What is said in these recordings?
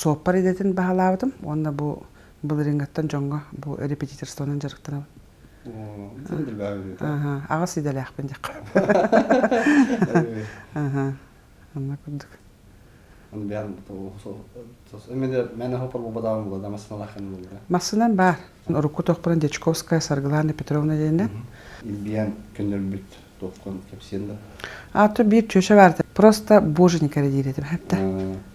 суоппар идэтин баһылаабытым уонна бу былырыыҥҥыттан дьоҥҥо бу репетиторствонан дьарыктанабын. Аҕыс идэлээхпин диэххэ. Онно курдук. Массынан баар. Урукку тохпунан Дьячковская Саргылана Петровна диэннэн. Илбийэн көннөрбүт туоххун кэпсиэн да? А то биир чүөчэ баар. Просто боженька эрэ диир этим хэптэ.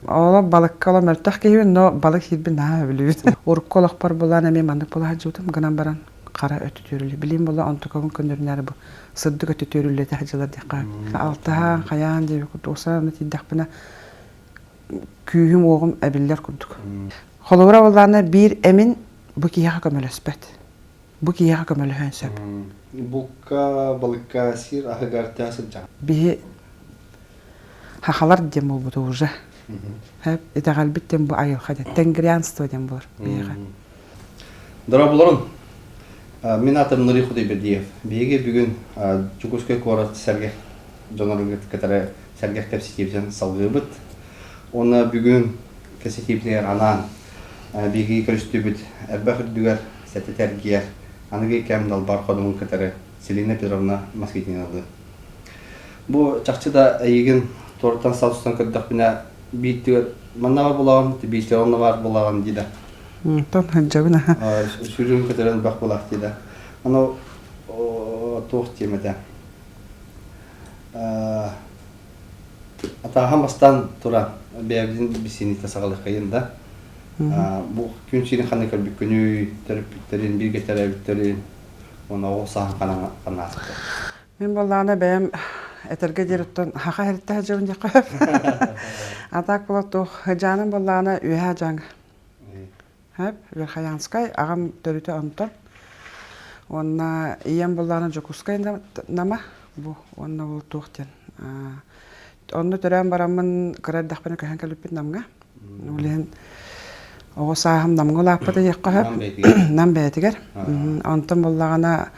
Оло балыкка оло мөлтөх киһибин, но балык сиирбин наһаа сөбүлүүбүн. Урукку олохпор булан эмиэ маннык була сылдьыбытым гынан баран хара өттү түөрүллэ. Билим була онтукабын көннөрүнээри бу сырдык өттү түөрүллэтэ сылдьылар диэххэ. Алтыһаан, хайаан диэби курдук усаан тиийдэхпинэ күүһүм-уоҕум эбиллэр курдук. Холобура буоллаҕына биир эмин бу киһиэхэ көмөлөспөт. Бу киһиэхэ көмөлөһүөн сөп. Булка, балыкка сир аһыгар тээ сылдьаҕын. Биһи хахалар диэн буолбута уже. Итэҕэлбит диэн бу айылҕа диэн, тенгрианство диэн буолар биһиэхэ. Дорооболорун! Мин аатым Нурий Худайбердиев. Биһиги бүгүн Дьокуускай куорат сэргэх дьоннорун кытары сэргэх кэпсэтиибитин салгыыбыт. Уонна бүгүн кэпсэтиибитигэр анаан биһиги көрүстүбүт элбэх үрдүгэр сэтэ тэргиэр аныгы кэм далбар ходуһун кытары Селина Петровна Москвитиналыы. Бу чахчы да эйигин туораттан сал көрдөхпүнэ биир манна бар булаҕын, биир онно бар булаҕын дии да. Онтон сылдьабын аха. Сүрүн көтөрөн элбэх булах дии да. Ону туох диэм этэ. Атааһан бастаан тура бэйэбитин бисиниттэ саҕалыаххайын да. Бу күн сирин ханна көрбүккүнүй, төрөппүттэрин, бииргэ төрөөбүттэрин, уонна оҕо сааһын ханна ааспыта. Мин буоллаҕына бэйэм этэргэ диэри оттон хаха иһиттэ сылдьабын диэххэ сөп. А так була туох дьааным буоллаҕына Үөһээ Дьааҥы. Сөп, Верхоянскай, аҕам төрүтэ онтон. Уонна ийэм буоллаҕына Дьокуускай Нама бу уонна ол туох диэн онно төрөөн бараммын кыра эрдэхпинэ көһөн кэлбиппит Намҥа. Ол иһин оҕо сааһым Намҥа улааппыта диэххэ сөп. Нам бэйэтигэр. Онтон буоллаҕына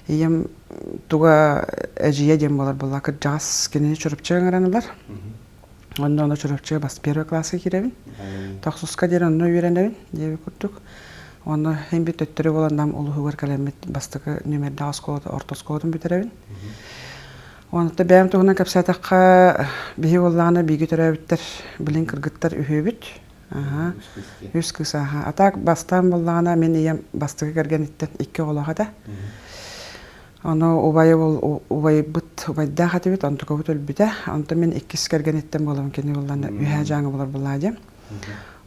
ийэм туга эдьиийэ диэн буолар буолла кырдьаҕас кинини Чурапчыга ыҥыран ылар. Онно ону Чурапчыга бас первый класска киирэбин. Тохсуска диэн онно үөрэнэбин диэбит курдук. Онно иһин бит төттөрү буолан Нам улууһугар кэлэммит бастакы нүмердээх оскуолата орто оскуолатын бүтэрэбин. Онто бэйэм туһунан кэпсээтэххэ, биһи буоллаҕына бииргэ төрөөбүттэр, билин кыргыттар үһүөбүт. Аха. Үс кыыс аха. А так бастаан буоллаҕына мин ийэм бастакы кэргэниттэн икки оҕолоох этэ. Ону убайы убайбыт убайдаах этибит, онтукабыт өлбүтэ. Онтон мин иккис кэргэниттэн буолабын, кини буоллаҕына Үһээ Дьааҥы буолар буоллаҕа диэн.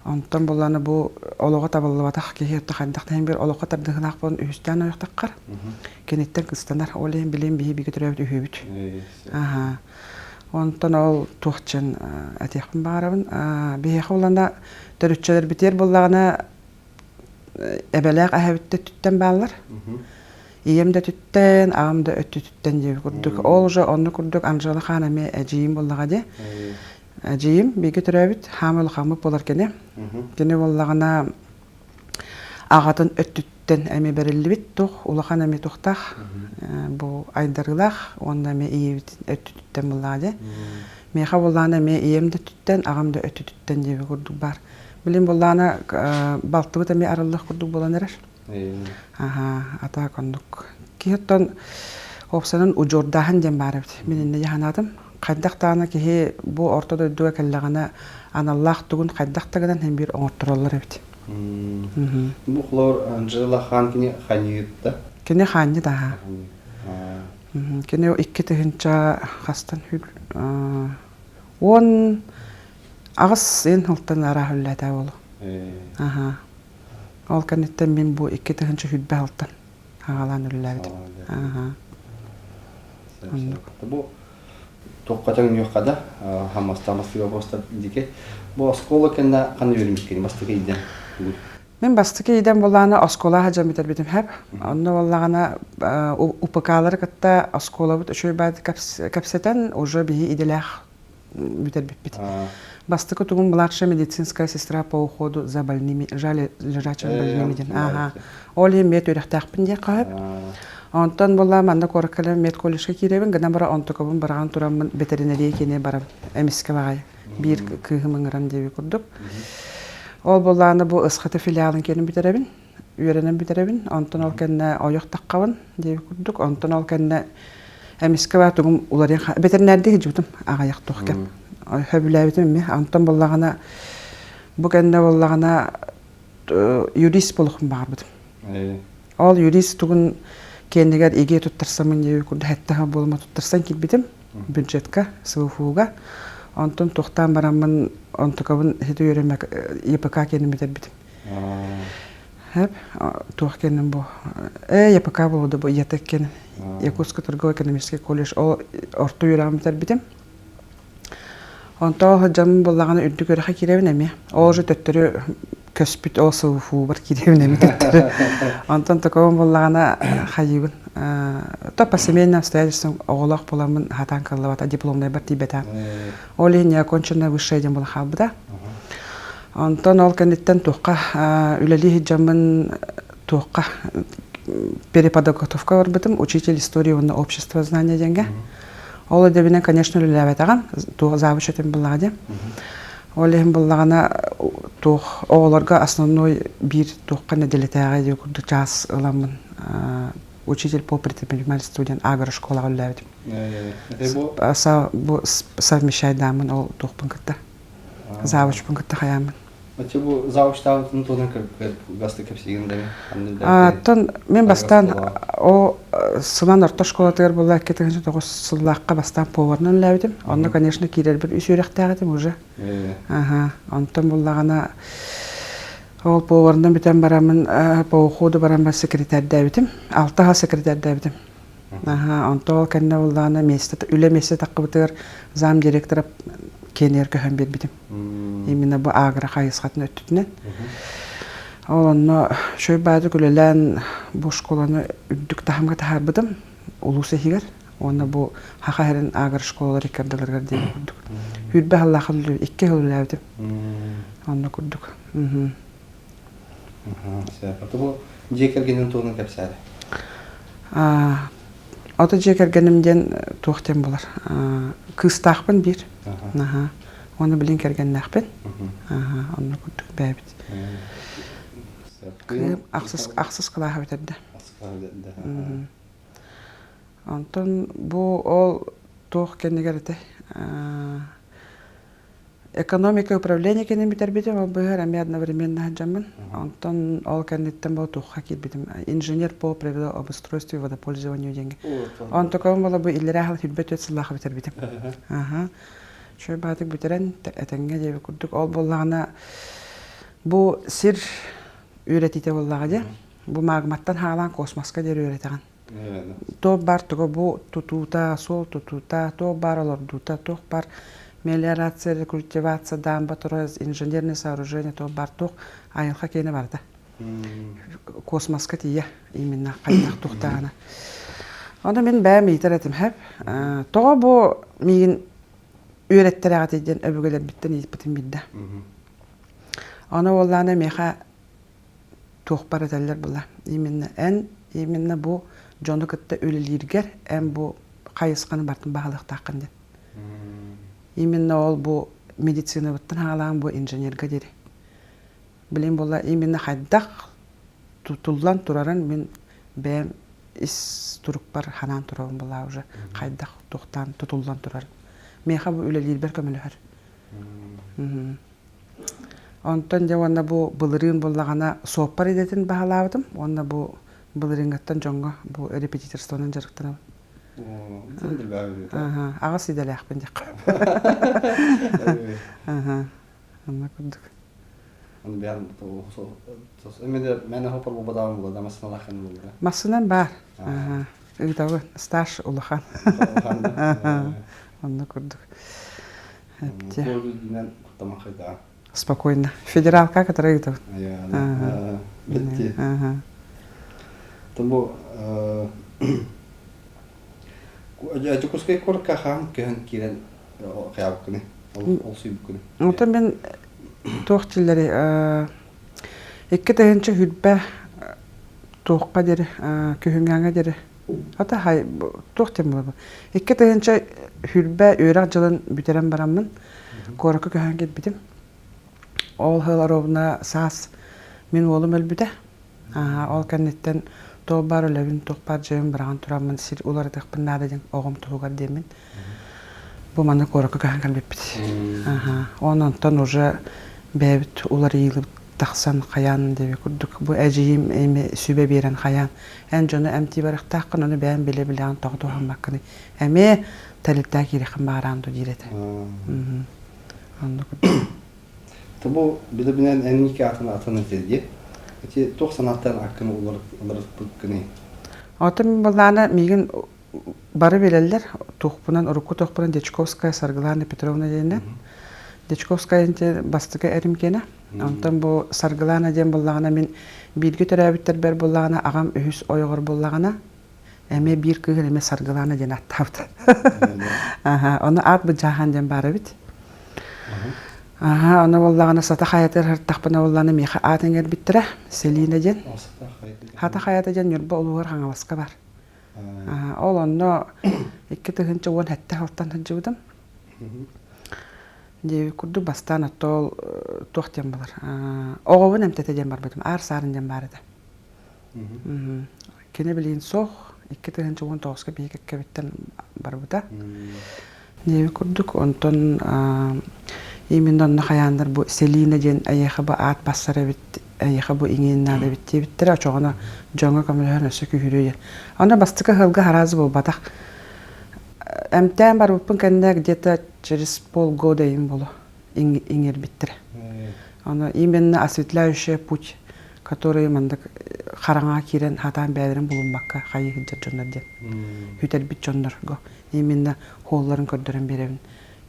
Онтон буллаҕына бу олоҕо табыллыбатах киһи отто хайдах да иһин биир олоххо тардыһыылаах буолан үһүстээн ойохтоххор киниттэн кыстанар. Ол иһин билим биһи бигэ төрөөбүт үһүбүт. Аха. Онтон ол туох диэн этиэхпин баҕарабын. Биһиэхэ буллаҕына төрүччэлэрбитигэр буллаҕына эбэлээх эһэбит да өттүттэн бааллар. Ийэм да өттүттэн, аҕам да өттүтүттэн диэбит курдук. Ол уже онно курдук Анжела хаан эмиэ эдьиийим буоллаҕа дии. Эдьиийим бииргэ төрөөбүт, хаамай улахаммыт буолар кини. Кини буоллаҕына аҕатын өттүттэн эмиэ бэриллибит туох улахан эмиэ туохтаах бу айдарыылаах уонна эмиэ ийэбит өттүттэн буоллаҕа дии. Миэхэ буоллаҕына эмиэ ийэм да өттүттэн, аҕам да өттүттэн диэбит курдук баар. Билин буоллаҕына балтыбыт эмиэ арыллыах курдук буолан эрэр. Аһаа, атаак оннук. Киһи оттон уопсайынан удьуордааһын диэн баар эбит. Мин иннэ дьаһанаатым. Хайдах даҕаны киһи бу орто дойдуга кэллэҕинэ аналлаах тугун хайдах да гынан син биир оҥортороллор эбит. Бу холоор Анжела Хан кини ханьыытта? Кини хаанньыт аһаа. Кини 2000 хастан 18 ын сылтан арааһ үллээтэ буолу. Аха. Ол кэнниттэн мин бу 2020 сылтан аҕалаан үлэлээбитим. Аха. Оннук. Бу туохха тэҥниэххэ да хамастаамастыга буоста дике. Бу оскуола кэннэ ханна үөрэммиккин бастакы идэн тугуй? Мин бастакы идэм буоллаҕына оскуола сылдьан бүтэрбитим хэп. Онно буоллаҕына УПК-лары кытта оскуолабыт үчүгэй баады кэпсэтэн уже биһи идэлээх бүтэрбиппит. Бастакы тугум младшая медицинская сестра по уходу за больными, жали лежачими больными диэн. Ага. Ол иһин мед үөрэхтээхпин диэн хаһып. Онтон буолла манна куоракка кэлэн медколледжка киирэбин, гынан бара онтукабын быраҕан тураммын ветеринария киинэ барабын. Эмискэ баҕайы. Биир кыыһым ыҥыран диэби курдук. Ол буоллаҕына бу ысхаты филиалын киэнин бүтэрэбин, үөрэнэн бүтэрэбин. Онтон ол кэннэ ойох таххабын диэби курдук. Онтон ол кэннэ эмискэ баа тугум уларыйан бэтэринээрдии сылдьыбытым аҕыйах туох кэм. Сөбүлээбитим эмиэ. Онтон буоллаҕына бу кэннэ буоллаҕына юрист буолуохпун баҕарбытым. Ол юрист тугун кэннигэр ИГИ туттарсаммын диэби курдук эттэҕэ буолума туттарсан киирбитим бюджетка, СВФУ-га. Онтон туохтаан бараммын онтукабын ити үөрэммэк ЕПК кэннин бүтэрбитим. Хэп, туох кэннин бу ЕПК буолуо бу ЕТЭК кэннин Якутский торгово-экономический колледж ол орто үөрэҕин бүтэрбитим. Онтон сылдьаммын буоллаҕына үрдүк үөрэххэ киирэбин эмиэ. Ол уже төттөрү көспүт ол СВФУ-бар киирэбин эмиэ төттөрү. Онтон такого буоллаҕына хайыыбын. То по семейным обстоятельствам оҕолоох буоламмын хатаан кыллыбата дипломнайбар тиийбэтэҕим. Ол иһин неоконченное высшее диэн буола хаалбыта. Онтон ол кэнниттэн туохха үлэлии сылдьаммын туохха переподготовка барбытым учитель истории уонна общество знания диэҥҥэ. Ол идэбинэн, конечно, үлэлээбэтэҕим, туох завуч этим буллаҕа дии. Ол иһин буллаҕына туох оҕолорго основной биир туохха нэдиэлэтээҕи диэн курдук чаас ыламмын учитель по предпринимательству диэн агрошколаҕа үлэлээбитим. Бу совмещайдааммын ол туохпун кытта завучпун кытта хайааммын. Оччо бу завучтаабытын туһунан баста кэпсиигин да Оттон мен бастаан о Сылан орто школатыгар буолла 2009 сыллаахха бастаан поварынан үлээбитим. Онно, конечно, киирэрбэр үс үөрэхтээх этим уже. Аха. Онтон буллаҕына ол поварынан бүтэн бараммын по уходу баран секретарьдээбитим. Алта сыл секретарьдээбитим. Аха, онто ол кэннэ буллаҕына миэстэ үлэ миэстэ таххыбытыгар зам директора киэнигэр көһөн биэрбитим. Именно бу агро хайысхатын өттүтүнэн. Ол онно үчүгэй баайдык үлэлээн бу школаны үрдүк таһымга таһаарбытым улуус иһигэр уонна бу Хаха сирин агро школалар икки ардыларыгар диэн курдук. Сүүрбэ сыллаах икки сыл үлэлээбитим. Онно курдук. Бу дьиэ кэргэнин туһунан кэпсээри. Ото дьиэ кэргэним диэн туох диэн булар. Кыыстаахпын биир. Уонна билин кэргэннээхпин. Онно курдук бэйэбит. Кыым ахсыс, ахсыс кылааһы бүтэрдэ. Онтон бу ол туох кэннигэр этэй? Экономика управление кэннин бүтэрбитим, ол быһар эмиэ одновременно сылдьаммын. Онтон ол кэнниттэн бу туохха киирбитим. Инженер по природообустройству и водопользованию диэҥҥэ. Онтукабын буола бу иллэрээ сыл 24 сыллаах бүтэрбитим. Аха. Үчүгэй баатык бүтэрэн этэҥҥэ диэбит курдук. Ол буоллаҕына бу сир үөрэтиитэ буоллаҕа дии. Бу магматтан хаалаан космоска диэри үөрэтэҕин. Туох баар туга бу тутуута, суол тутуута, туох баар олордуута, туох баар мелиорация, рекультивация, дамба турар, инженерное сооружение, туох баар туох айылҕа киэнэ барыта. Космоска тиийэ именно хайдах туохтааҕына. Ону мин бэйэм ыйытар этим хэп. Тоҕо бу миигин үөрэттэрэҕитий диэн өбүгэлэрбиттэн ыйыппытым биирдэ. Ону уоллаана миэхэ туохпар этэллэр була. Именно эн именно бу дьону кытта үлэлииргэр эн бу хайысханы барытын баһылыахтааххын диэн. Именно ол бу медицинабыттан хаалаан бу инженергэ диэри. Билин була именно хайдах тутуллан турарын мин бэйэм ис турукпар ханаан турабын була уже хайдах туохтаан тутуллан турарын. Миэхэ бу үлэлиирбэр көмөлөһөр. Онтон дьэ уонна бу былырыын буллаҕына суоппар идэтин баһылаабытым уонна бу былырыыҥҥыттан дьоҥҥо бу репетиторствонан дьарыктанабын. Аҕыс идэлээхпин диэххэ. Онно курдук. Массыынан баар. Ыытабын. Стаж улахан. Онно курдук. Спокойно. Федералка которая ыытабын. Битти. Бу Дьокуускай куоракка хаһан көһөн киирэн хайаабыккыный? Ол сүйбүккүнүй? Онтон мин туох дииллэрий 2000 туохха диэри күһүҥҥээҥҥэ диэри Ата туох диэн буолар 2020 үөрэх дьылын бүтэрэн бараммын. Куоракка көһөн кэлбитим. Ол сыл оруобуна саас мин уолум өлбүтэ. Ол кэнниттэн туох баар үлэбин, туох баар дьиэбин быраҕан тураммын сир уларытыахпын наада диэн оҕом туһугар диэммин бу манна куоракка көһөн кэлбиппит. Онон онтон уже бэйэбит уларыйыылыбыт тахсан хайаан диэби курдук бу эдьиийим эми сүбэ биэрэн хайаан эн дьону эмтии барыахтааххын ону бэйэм билэ-билэҕин тоҕо туһаммаккыный эмиэ тэрилтээ киириэххин баҕараан дуу диир этэ. Оннук. Бу билибинэн эн атын атын этэ Ити туох санааттан аккын уларыппыккыный? Отон былаана миигин бары билэллэр. Туохпунан, урукку туохпунан Дьячковская Саргылана Петровна диэнинэн. Дьячковская диэн бастакы эрим киэнэ. Онтон бу Саргылана диэн буллаҕына мин бииргэ төрөөбүттэрбэр буллаҕына аҕам үһүс ойоҕор буллаҕына Эмиэ биир кыыһын эмиэ Саргылаана диэн ааттаабыт. Аха, ону аат быдьааһан диэн баар эбит. Аха, ону буоллаҕына Сата хайатыгар сырыттахпына буоллаҕына миэхэ аат иҥэрбиттэрэ Селина диэн. Хата хайата диэн Ньурба улууһугар Хаҥаласка бар. Ол онно 2017 сылтан сылдьыбытым. Диэбит курдук бастаан оттоол туох диэн буолар. Оҕобун эмтэтэ диэн барбытым. Аар саарын диэн баар этэ. Кини билигин суох, 2019-ка биһиги кэккэбиттэн барбыта. Диэбит курдук, онтон именно онно хайааннар бу Селина диэн эйиэхэ бу аат бассар эбит, эйиэхэ бу иҥиэн наада эбит диэбиттэрэ, очоҕуна дьоҥҥо көмөлөһөн өссө күүһүрүө диэн. Онно бастакы ыһылга араас буолбатах. Эмтээн барбыппын кэннэ где-то через полгода им боло иҥэрбиттэрэ. Ону именно осветляющая путь, который маннык хараҥаҕа киирэн хатаан бэйэлэрин булуммакка хайыы сылдьар дьоннор диэн. Сүтэрбит дьоннорго именно хуолларын көрдөрөн биэрэбин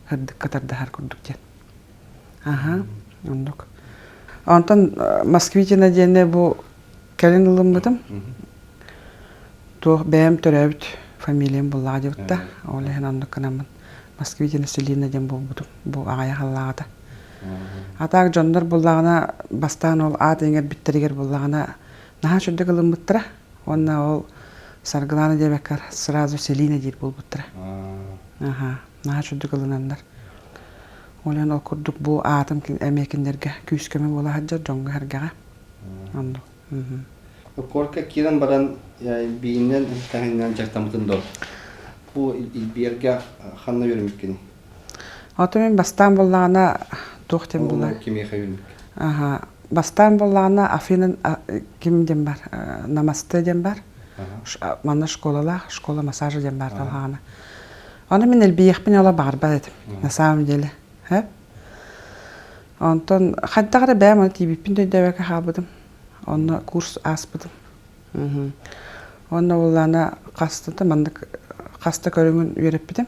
сырдыкка тардаһар курдук диэн. Аха, оннук. Онтон Москвитина диэни бу кэлин ылыммытым. Туох бэйэм төрөөбүт фамилиям буллаҕа диэбитта. Ол иһин оннук гынаммын Москвитина Селина диэн буолбутум. Бу аҕыйах аллааҕыта. А так дьоннор буллаҕына бастаан ол аат иҥэрбиттэригэр буллаҕына наһаа үчүгдүк ылыммыттара. Уонна ол Саргылаана диэбэккэр сразу Селина диир буолбуттара. Аха, наһаа үчүгдүк ылынаннар. Ол иһин ол курдук бу аатым эмиэ кинилэргэ күүс-көмө буола сылдьар дьоҥҥо-сэргэҕэ. Оннук. Куоракка киирэн баран биинэн таһынан дьарыктаммытын дуо? Бу илбиэргэ ханна үөрэммиккиний? Ото мин бастаан буоллаҕына туох диэн буолар? Кимиэхэ үөрэммиккин? Аха, бастаан буоллаҕына Афина ким диэн бар? Намасте диэн бар. Манна школалаах, школа массажа диэн бар талаҕана. Ону мин элбиэхпин ола баҕарбат этим, на самом деле. Онтон хайдах эрэ бэйэм ону тиийбиппин да өйдөөбөккө хаалбытым. Онно курс ааспытым. Онно буоллаҕына хаста маннык хаста көрүҥүн үөрэппитим.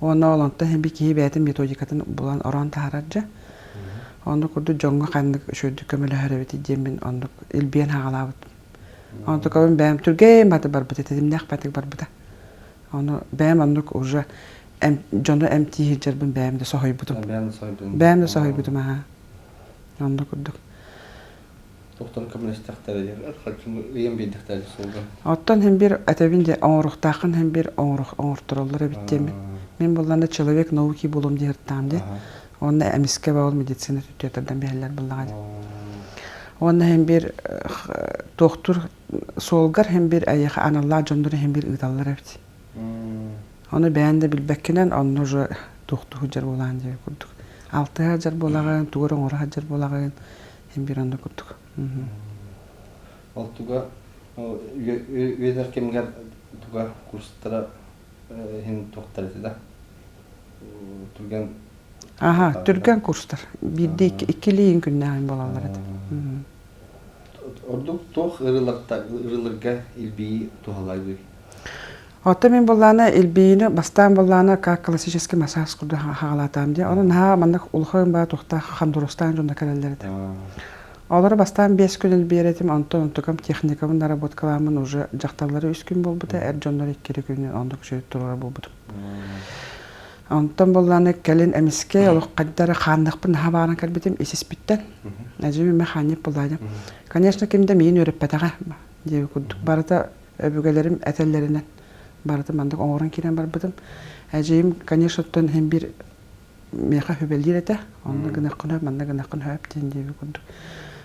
Уонна ол онтон иһин киһи бэйэтин методикатын булан ороон таһаарар дьэ. Онно курдук дьоҥҥо ханнык үчүгэйдик көмөлөһөр эбит диэммин оннук илбийэн хаҕалаабытым. Онтукабын бэйэм түргэн баты барбыта, тэтимнээх батык барбыта. Ону бэйэм оннук уже дьону эмтии сылдьарбын бэйэм да соһуйбутум. Бэйэм да соһуйбутум аһаа. Онно курдук. Тохтон көмөлөстөхтөрө ыйан биэрдэхтэрэ суолга. Оттон һин бир этэбин де оҥоруохтааххын һин бир оҥортороллор эбит диэммин. Мин булланда человек науки булум диһыртаам ди. Онно эмискэ баҕал медицина түтүөтэрдэн биһэллэр буллаҕа ди. Уонна һин бир туохтур суолгар һин бир эйиэхэ аналлаах дьоннору һин бир ыыталлар эбит. Ону бэйэн да билбэккинэн онно уже туохтуу сылдьар буолаан диэби курдук. Алтыһа сылдьар буолаҕын, тугу эрэ оҥоро сылдьар буолаҕын, һин бир онно курдук. Ол туга үөдэр кэмигэр туга курстара иһин туохтар этэ да түргэн Аха, түргэн курстар. Биирдэ иккилии күннээҕин буолаллар этэ. Ордук туох ырыларга илбии туһалаабый? Оттон мин буоллаана илбиини бастаан буоллаана как классический массаж курдук хаҕалаатаам дии. Онон наһаа маннык улахан баа туохтаах хандурустаан дьонно кэлэллэр этэ. Олору бастаан 5 күн илбиэр этим, онтон онтукам техникабын наработкалааммын уже дьахталлары үс күн буолбута, эр дьоннор иккири күнү оннук үчүгэй туруора буолбутум. Онтон буоллаана кэлин эмискэ олох хайда эрэ хаанныахпын наһаа баҕаран кэлбитим ис-испиттэн. Эдьиийим эмэ хаанньык буоллаҕа. Конечно, ким да миигин үөрэппэтэҕэ диэбит курдук. Барыта өбүгэлэрим этэллэринэн барыта маннык оҥорон киирэн барбытым. Эдьиийим, конечно, оттон иһин биир миэхэ сүбэлиир этэ. Онно гыныаххын сөп, манна гыныаххын сөп диэн диэбит курдук.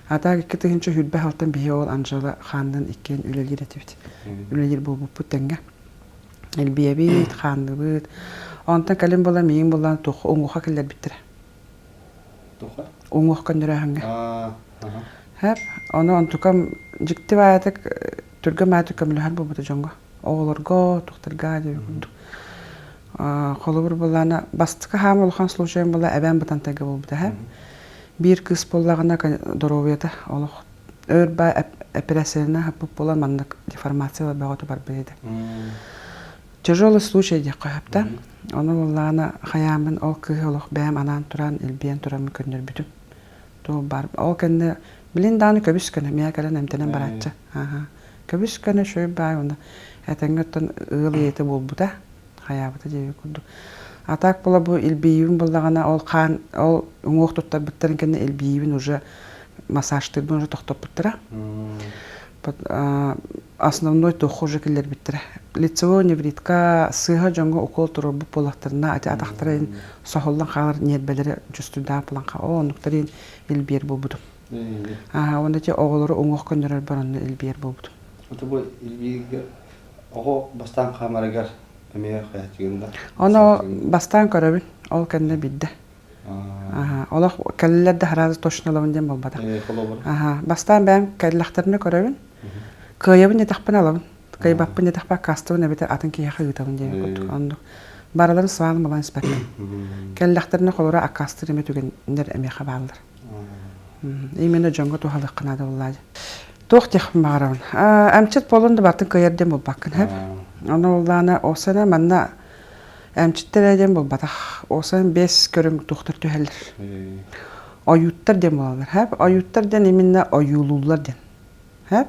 А так 2020 сылтан биһи ол Анжела хаанныын иккиэн үлэлиир этибит. Үлэлиир буолбуппут тэҥҥэ. Илбийэбит, хаанныбыт. Онтон кэлин буолан миигин булан туох уҥуоха киллэрбиттэрэ. Туха? Уҥуох көннөрөөһүҥҥэ. Аа, аха. Хэп, ону онтукам дьикти баайатык түргэн баайатык көмөлөһөр буолбута дьоҥҥо. Оҕолорго, тухтарга диэбит курдук. Холобур буоллаана бастакы хаама улахан случайым буолла эбээн Бытантайга буолбута һэ. Биир кыыс буоллаҕына доруобуйата олох өр баа эпэрээссийэлэнэ сыппыт буолан маннык деформация бөҕөтө барбыт этэ. Тяжелый случай диэххэ сөп да. Ону буоллаҕына хайааммын ол кыыһы олох бэйэм анаан туран илбийэн тураммын көннөрбүтүм. Туох баар. Ол кэннэ билин даҕаны көбүс көнө миэхэ кэлэн эмтэнэн барааччы. Аха. Көбүс көнө үчүгэй баай уонна этэҥҥэ оттон ыал ийэтэ буолбута. Хайаабыта диэбит курдук. А так була бу илбийиибин буллаҕына ол хаан ол уҥуох туттарбыттарын кэннэ илбийиибин уже массажтыырбын уже тохтоппуттара. Основной туохха уже киллэрбиттэрэ. Лицевой невритка сыыһа дьоҥҥо укол туруорбут буоллахтарына ати атахтарын соһуллан хаалар ньиэрбэлэрэ чувствуйдаах буолан о оннуктарын илбиэр буолбутум. Аа уонна ити оҕолору уҥуох көннөрөрбөр онно илбиэр буолбутум. Ото бу илбииргэ оҕо бастаан хаамарыгар эмиэ хайачыгын да? Ону бастаан көрөбүн. Ол кэннэ биирдэ. Аха, олох кэллилэр да сразу точно ылабын диэн буолбатах. Аха, бастаан бэйэм кэллэхтэринэ көрөбүн. Кыайабын диэтэхпинэ ылабын. Кыайбаппын диэтэхпэ аккаастабын эбэтэр атын киһиэхэ ыытабын диэн курдук. Оннук. Барыларын свалым ылан испэппин. Кэллэхтэринэ холоро аккаастыыр эмэ түгэннэр эмиэхэ бааллар. Именно дьоҥҥо туһалыахха наада буоллаа. Туох диэхпин баҕарабын. Эмчит буолан да бартын кыайар диэн буолбаккын хэп. Ону буоллаана осана манна эмчиттэр ээ диэн буолбатах. Осан бэс көрүҥ туохтар түһэллэр. Ойууттар диэн буолаллар. Хэп. Ойууттар диэн именно ойуулууллар диэн. Хэп.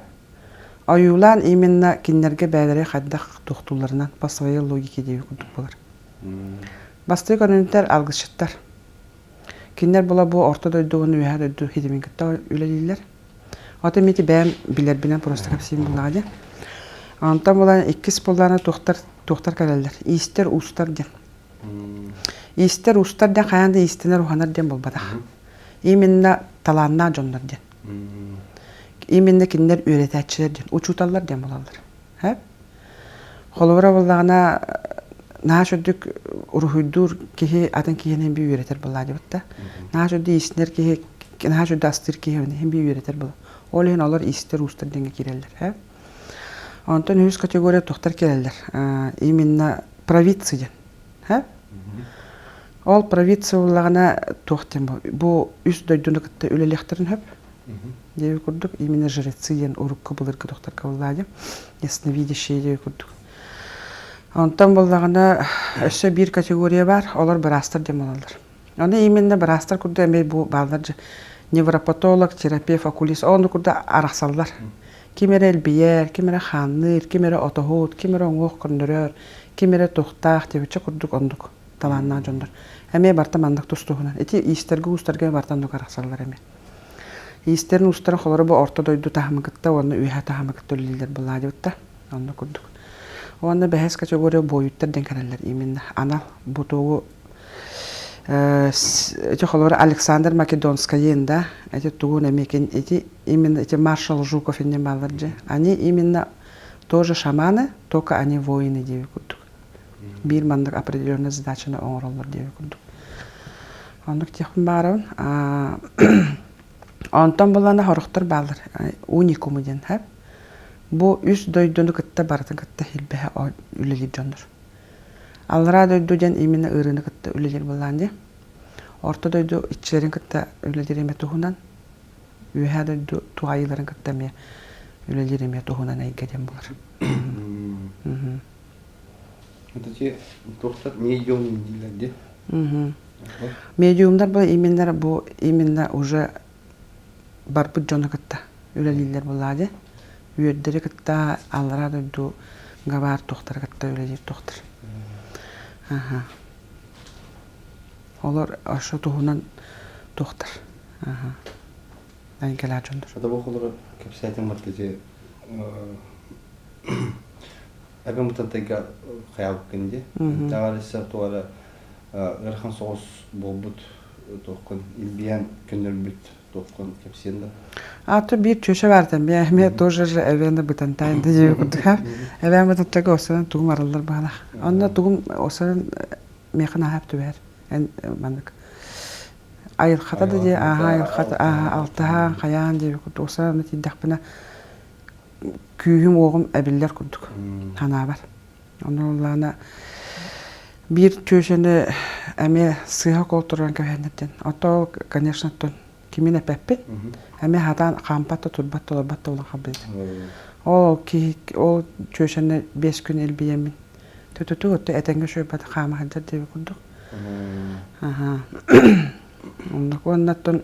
Ойуулаан именно кинилэргэ бэйэлэрэ хайдах туохтуулларынан по своей логике диэби курдук буолар. Бастакы көрүҥтэр алгысчыттар. Кинилэр була бу орто дойду уонна үөһээ дойду ситимин кытта үлэлииллэр. Ото эмиэ бэйэм билэрбинэн просто кэпсиим буллаҕа дии. Онтон булан иккис буллаана туохтар туохтар кэлэллэр. Иистэр уустар диэн. Иистэр уустар диэн хайаан да иистэнэр уһанар диэн буолбатах. Именно талааннаах дьоннор диэн. Именно кинилэр үөрэтээччилэр диэн, учууталлар диэн буолаллар. Һэ? Холобура буоллаҕына, наһаа үрдүк уруһуйдуур киһи атын киһини би үөрэтэр буоллаа дебит да. Наһаа үрдүк иистэнэр киһи наһаа үрдүк астыыр киһи иһин би үөрэтэр буолар. Ол иһин олор иистэр уустар диэҥҥэ киирэллэр. Һэ? Онтон үһүс категория туохтар киирэллэр? Именно провидцы диэн. Һэ? Ол провидцы буоллаҕына туох диэн бу бу үс дойдуну кытта үлэлиэхтэрин сөп. Диэби курдук именно жрецы диэн урукку былыргы докторга буоллаа дии. Ясновидящие диэби курдук. Онтон буоллаҕына өссө биир категория баар, олор быраастар диэн буолаллар. Ону именно быраастар курдук эмиэ бу бааллар дьэ невропатолог, терапевт, окулист ону курдук арахсаллар. Ким эрэ элбийэр, ким эрэ хаанныыр, ким эрэ отоһут, ким эрэ уҥуох көннөрөр, ким эрэ туохтаах диэбиччэ курдук оннук талааннаах дьоннор. Эмиэ барыта маннык тус-туһунан. Ити иистэргэ-уустарга барыта оннук арахсаллар эмиэ. Иистэрин уустарын холоро бу орто дойду таһымын кытта уонна үөһэ таһымы кытта үлэлииллэр былаадьыбытта. Онно курдук. Уонна бэһис категория буойуттар диэн кэлэллэр именно анал бу тугу эти холобура Александр Македонскайын да эти тугун эмиэ эти именно эти маршал Жуков иннин бааллар дьэ они именно тоже шаманы только они воины диэби курдук биир маннык определенная задачаны оҥороллор диэби курдук оннук диэхпин баарабын онтон булана хорохтор бааллар уникуму диэн хэп бу үс дойдуну кытта барытын кытта хилбэһэ үлэлиир дьоннор аллараа дойду диэн именно ыарыыны кытта үлэлиир буоллаан дии орто дойду иччилэрин кытта үлэлиир эмэ туһунан үөһээ дойду туһаайыыларын кытта эмиэ үлэлиир эмиэ туһунан эйгэ диэн буолар Эти туохтар медиум дииллэр дии. Медиумдар бу именно бу именно уже барбыт дьону кытта үлэлииллэр буоллаа дии. Үөрдэри кытта аллараа дойду габаар туохтары кытта үлэлиир туохтар. Аха. Олор ошо туһунан туохтар. Аха. Кэлээ дьоннор. Это бу холоро кэпсээтиҥ баттати Эбэм Бытантайга хайаабыккын дии. Таҕар өссө туора. ыарахан соҕус буолбут туоххун илбийэн көннөрбүт туоххун кэпсиэн да? А то биир чүөчэ баартан эмиэ тоже же эбээн бытантаан да диэби курдук эбээн бытантага осанан тугум арыллар баалах. Онно тугум осанан миэхэ наһаа түбэһэр. Эн маннык айылхата да дии ааһа айылхата ааһа алтаһаан хайаан диэби курдук осанан тиийдэхпинэ күүһүм-уоҕум эбиллэр курдук санаабар. Ону ыллаана биир чүөчэни эмиэ сыыһа кол туран кэбиһэннэртэн. Ото ол, конечно, оттон кимин эппэппин. Эмиэ хатаан хаампат да турбат да олорбот да буолан хаалбыт. Ол киһи ол чүөчэни 5 күн илбийэммин. Түтүтү отто этэҥҥэ шөйбөт хаама сылдьар диэби курдук. Аха. Оннук уонна оттон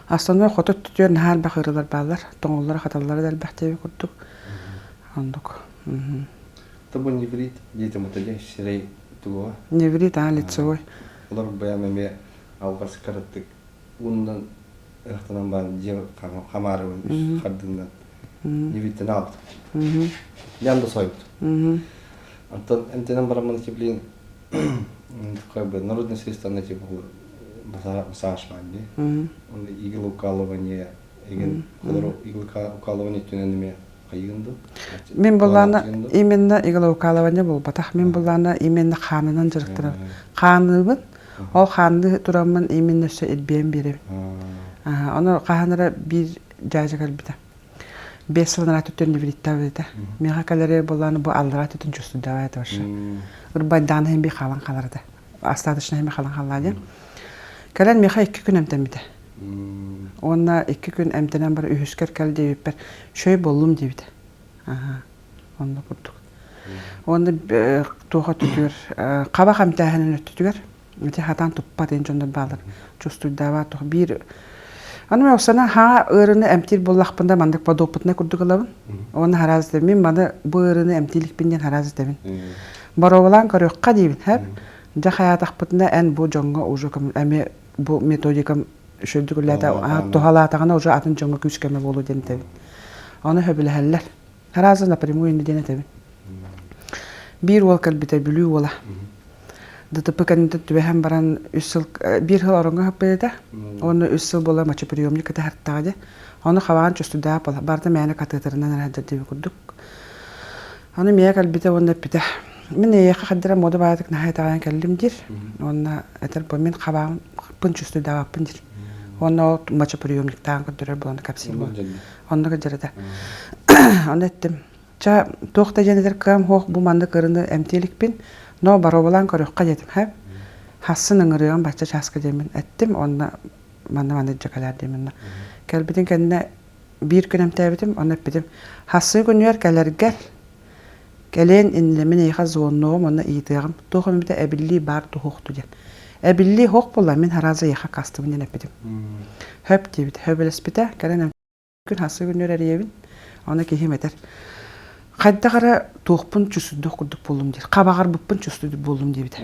Основной хоту өттүтүгэр наһаа элбэх ыарыылар бааллар. Тоҥоллоро-хаталлара да элбэх диэбит курдук. Оннук. Тобу неврит диэтим это сирэй тугуга? Неврит, а, лицевой. Олор бэйэм эмиэ алҕас кыраттык ууннан ыһыктанан баран дьиэ хамаарыбын үс хардыынан невриттэн аалбытым. Ян да сойбут. Онтон эмтэнэн бараммын блин как бы народные средства типа массаж баар дии. Оны иглоукалывание еген иглоукалывание өттүнэн эмиэ хайыгын дуу? Мин буллаана именно иглоукалывание буолбатах. Мин буллаана именно хаанынан дьарыктанабын. Хааныыбын. Ол хаанныы тураммын именно өссө илбиэн биэрэбин. Ону хаһан эрэ биир дьаадьа кэлбитэ. 5 сыл анараа өттүн невриттаабыт этэ. Миэхэ кэлэри буоллааны бу аллараа өттүн чувствуйдавай это вообще. Ырбайдаан иһин би хаалан хаалар этэ. Остаточно иһин би хаалан хаалла диэн. Кэлэн миэхэ 2 күн эмтэммитэ. Уонна 2 күн эмтэнэн бар үһүскэр кэл диэбиппэр шөй боллум диэбитэ. Аха. Онно курдук. Уонна туох өттүтүгэр хабах эмтээһинин өттүтүгэр Ити хатаан туппат эн дьоннор баалар. Чувствуйдаабат туох биир Аны мен оксана хаа ыарыны эмтиир буоллахпын да маннык подопытнай курдук ылабын. Уонна хараас этэбин. Мин маны бу ыарыны эмтииликпин диэн хараас этэбин. Боруобалаан көрүөххэ диибин, хэп. Дьэ хайаатахпытына эн бу дьоҥҥо уже эмиэ бу методикам үчүгэйдик үлэлээтэ туһалаатаҕына уже атын дьоҥҥо күүс көмө буолуо диэн этэбин. Ону сөбүлэһэллэр. Раза напрямую инньэ диэн этэбин. Биир уол кэлбитэ, Бүлүү уола. ДТП кэнниттэн түбэһэн баран үс сыл биир сыл ороҥҥо сыппыт этэ. Уонна үс сыл буола мочеприемник кытаһартаҕа дии. Ону хабаан чувствуйдаах буола. Барыта мээнэ катетерынан эрэ диэби курдук. Аны миэхэ кэлбитэ уонна эппитэ. Мин эйиэхэ хаддара мода баайытык наһаа итэҕэйэн кэллим диир. Уонна этэр бу мин хабаампын чувствуйдаабаппын диир. Уонна ол мочеприемниктаан көрдөрөр буолан кэпсиир буолан. Онно кылдьар этэ. Ону эттим. Ча туох да диэн этэр кыам суох бу маннык ырыны эмтии иликпин, но боруобалаан көрүөххэ диэтим һэ. Хассын ыҥырыаҕым бачча чааска диэммин эттим уонна манна манна илдьэ кэлээр диэммин. Кэлбитин кэннэ биир күн эмтээбитим, онно эппитим хассы күнүгэр кэлэргэр кэлиэн иннинэ мин эйиэхэ звоннуоҕум уонна ыйытыаҕым туох эмитэ эбиллии баар туһуохту диэн. Эбиллии суох буолла мин сразу эйиэхэ аккаастыбын диэн эппитим. Хөп диэбит. Хөбөлөспүтэ. Кэлэн күн хассы күннэр эрийэбин. Ону киһим этэр. Хайдах эрэ туохпун чувствуйдуох курдук буоллум диир. Хабаҕарбыппын чувствуйдук буоллум диэбитэ.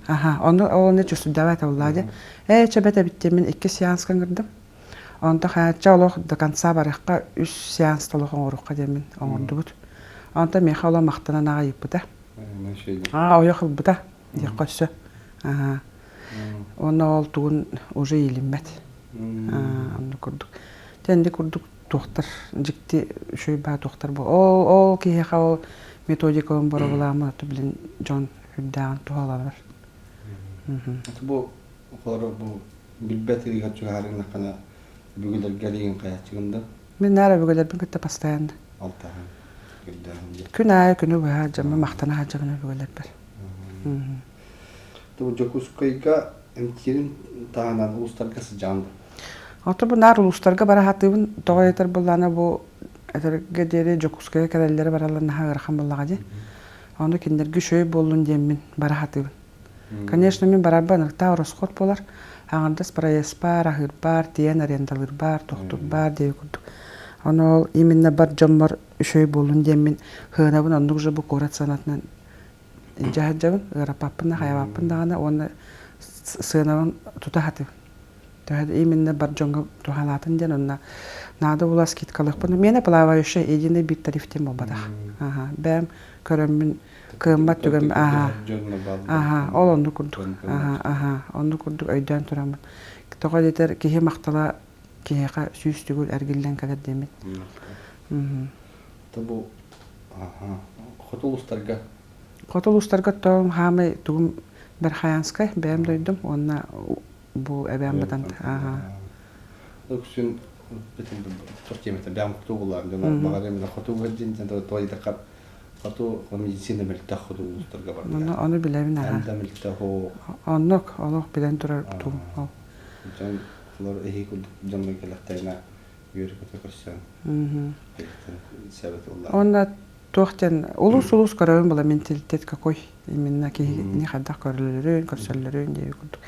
Аха, ону ол чувствуйдаабат буоллаа дии. Ээ, чэбэт эбит диэммин икки сеанска ыҥырдым. Онто хаачча олох до конца барыахха үс сеанс толох оҥоруохха диэммин оҥордубут. Онто миэхэ олох махтанан аҕай ыыппыта. Аа, ойох ылбыта диэххэ өссө. Аха. Уонна ол тугун уже иилиммэт. Онно курдук. Тэнди курдук туохтар дьикти үчүгэй баа туохтар бу. Ол ол киһиэхэ ол методикабын боробулааммын ото билин дьон үрдээҕин туһаланар. Бу олору бу билбэт ыйыгар чугаһарыҥнаххына өбүгэлэргэ илиигин хайааччыгын да? Мин наар өбүгэлэрбин кытта постоянно. Алтаһан, көрдөһөн Күн аайы күнү быһа дьоммун махтана сылдьабын өбүгэлэрбэр. Дьокуускайга эмтиирин таһынан улуустарга сылдьаҕын дуо? Ото бу наар улуустарга бара сатыыбын. Тоҕо этэр буоллаҕына бу этэргэ диэри Дьокуускайга кэлэллэрэ бараллар наһаа ыарахан буоллаҕа дии. Ону кинилэргэ үчүгэй буоллун диэммин бара сатыыбын. Конечно, мин барарбар ынырыктаах ороскуот буолар. Аҥардас проездпар, аһыырбар, тиийэн арендалыырбар, тохтуурбар диэби курдук. Ону ол именно бар дьоммор үчүгэй буоллун диэммин сыанабын оннук же бу куорат сыанатынан илдьэ сылдьабын, ыараппаппын да, хайабаппын даҕаны уонна сыанабын тута сатыыбын. Төһө именно бар дьоҥҥо туһалаатын диэн онно наада була скидкалыахпын. Миэнэ плавающая единый биир тариф диэн буолбатах. Аха, бэйэм көрөммүн. Кыаммат түгэн аха аха ол оннук курдук аха аха оннук курдук өйдөөн тураммын. Тоҕо диэтэр киһи махтала киһиэхэ 100 төгүл эргиллэн кэлэр диэммит. Бу хоту улуустарга Хоту улуустарга тоом хаамай тугум Верхоянскай бэйэм дойдум уонна бу эбээм батан аха Үксүн туох диэмэтэ бэйэм хоту булаам дьоно баҕар эминэ хоту дьин тоҕо диэтэххэ хоту медицина мөлтөх хоту улуустарга барда. Ону ону билэбин аха. да мөлтөх Оннук олох билэн турар тугум ол. Дьон олор эһии курдук дьоҥҥо кэлэхтэринэ үөрэ-көтө көрсөн сэбэт ыллаан. Уонна туох диэн улуус-улуус көрөбүн була менталитет какой именно киһини хайдах көрөллөрүн, көрсөллөрүн диэби курдук.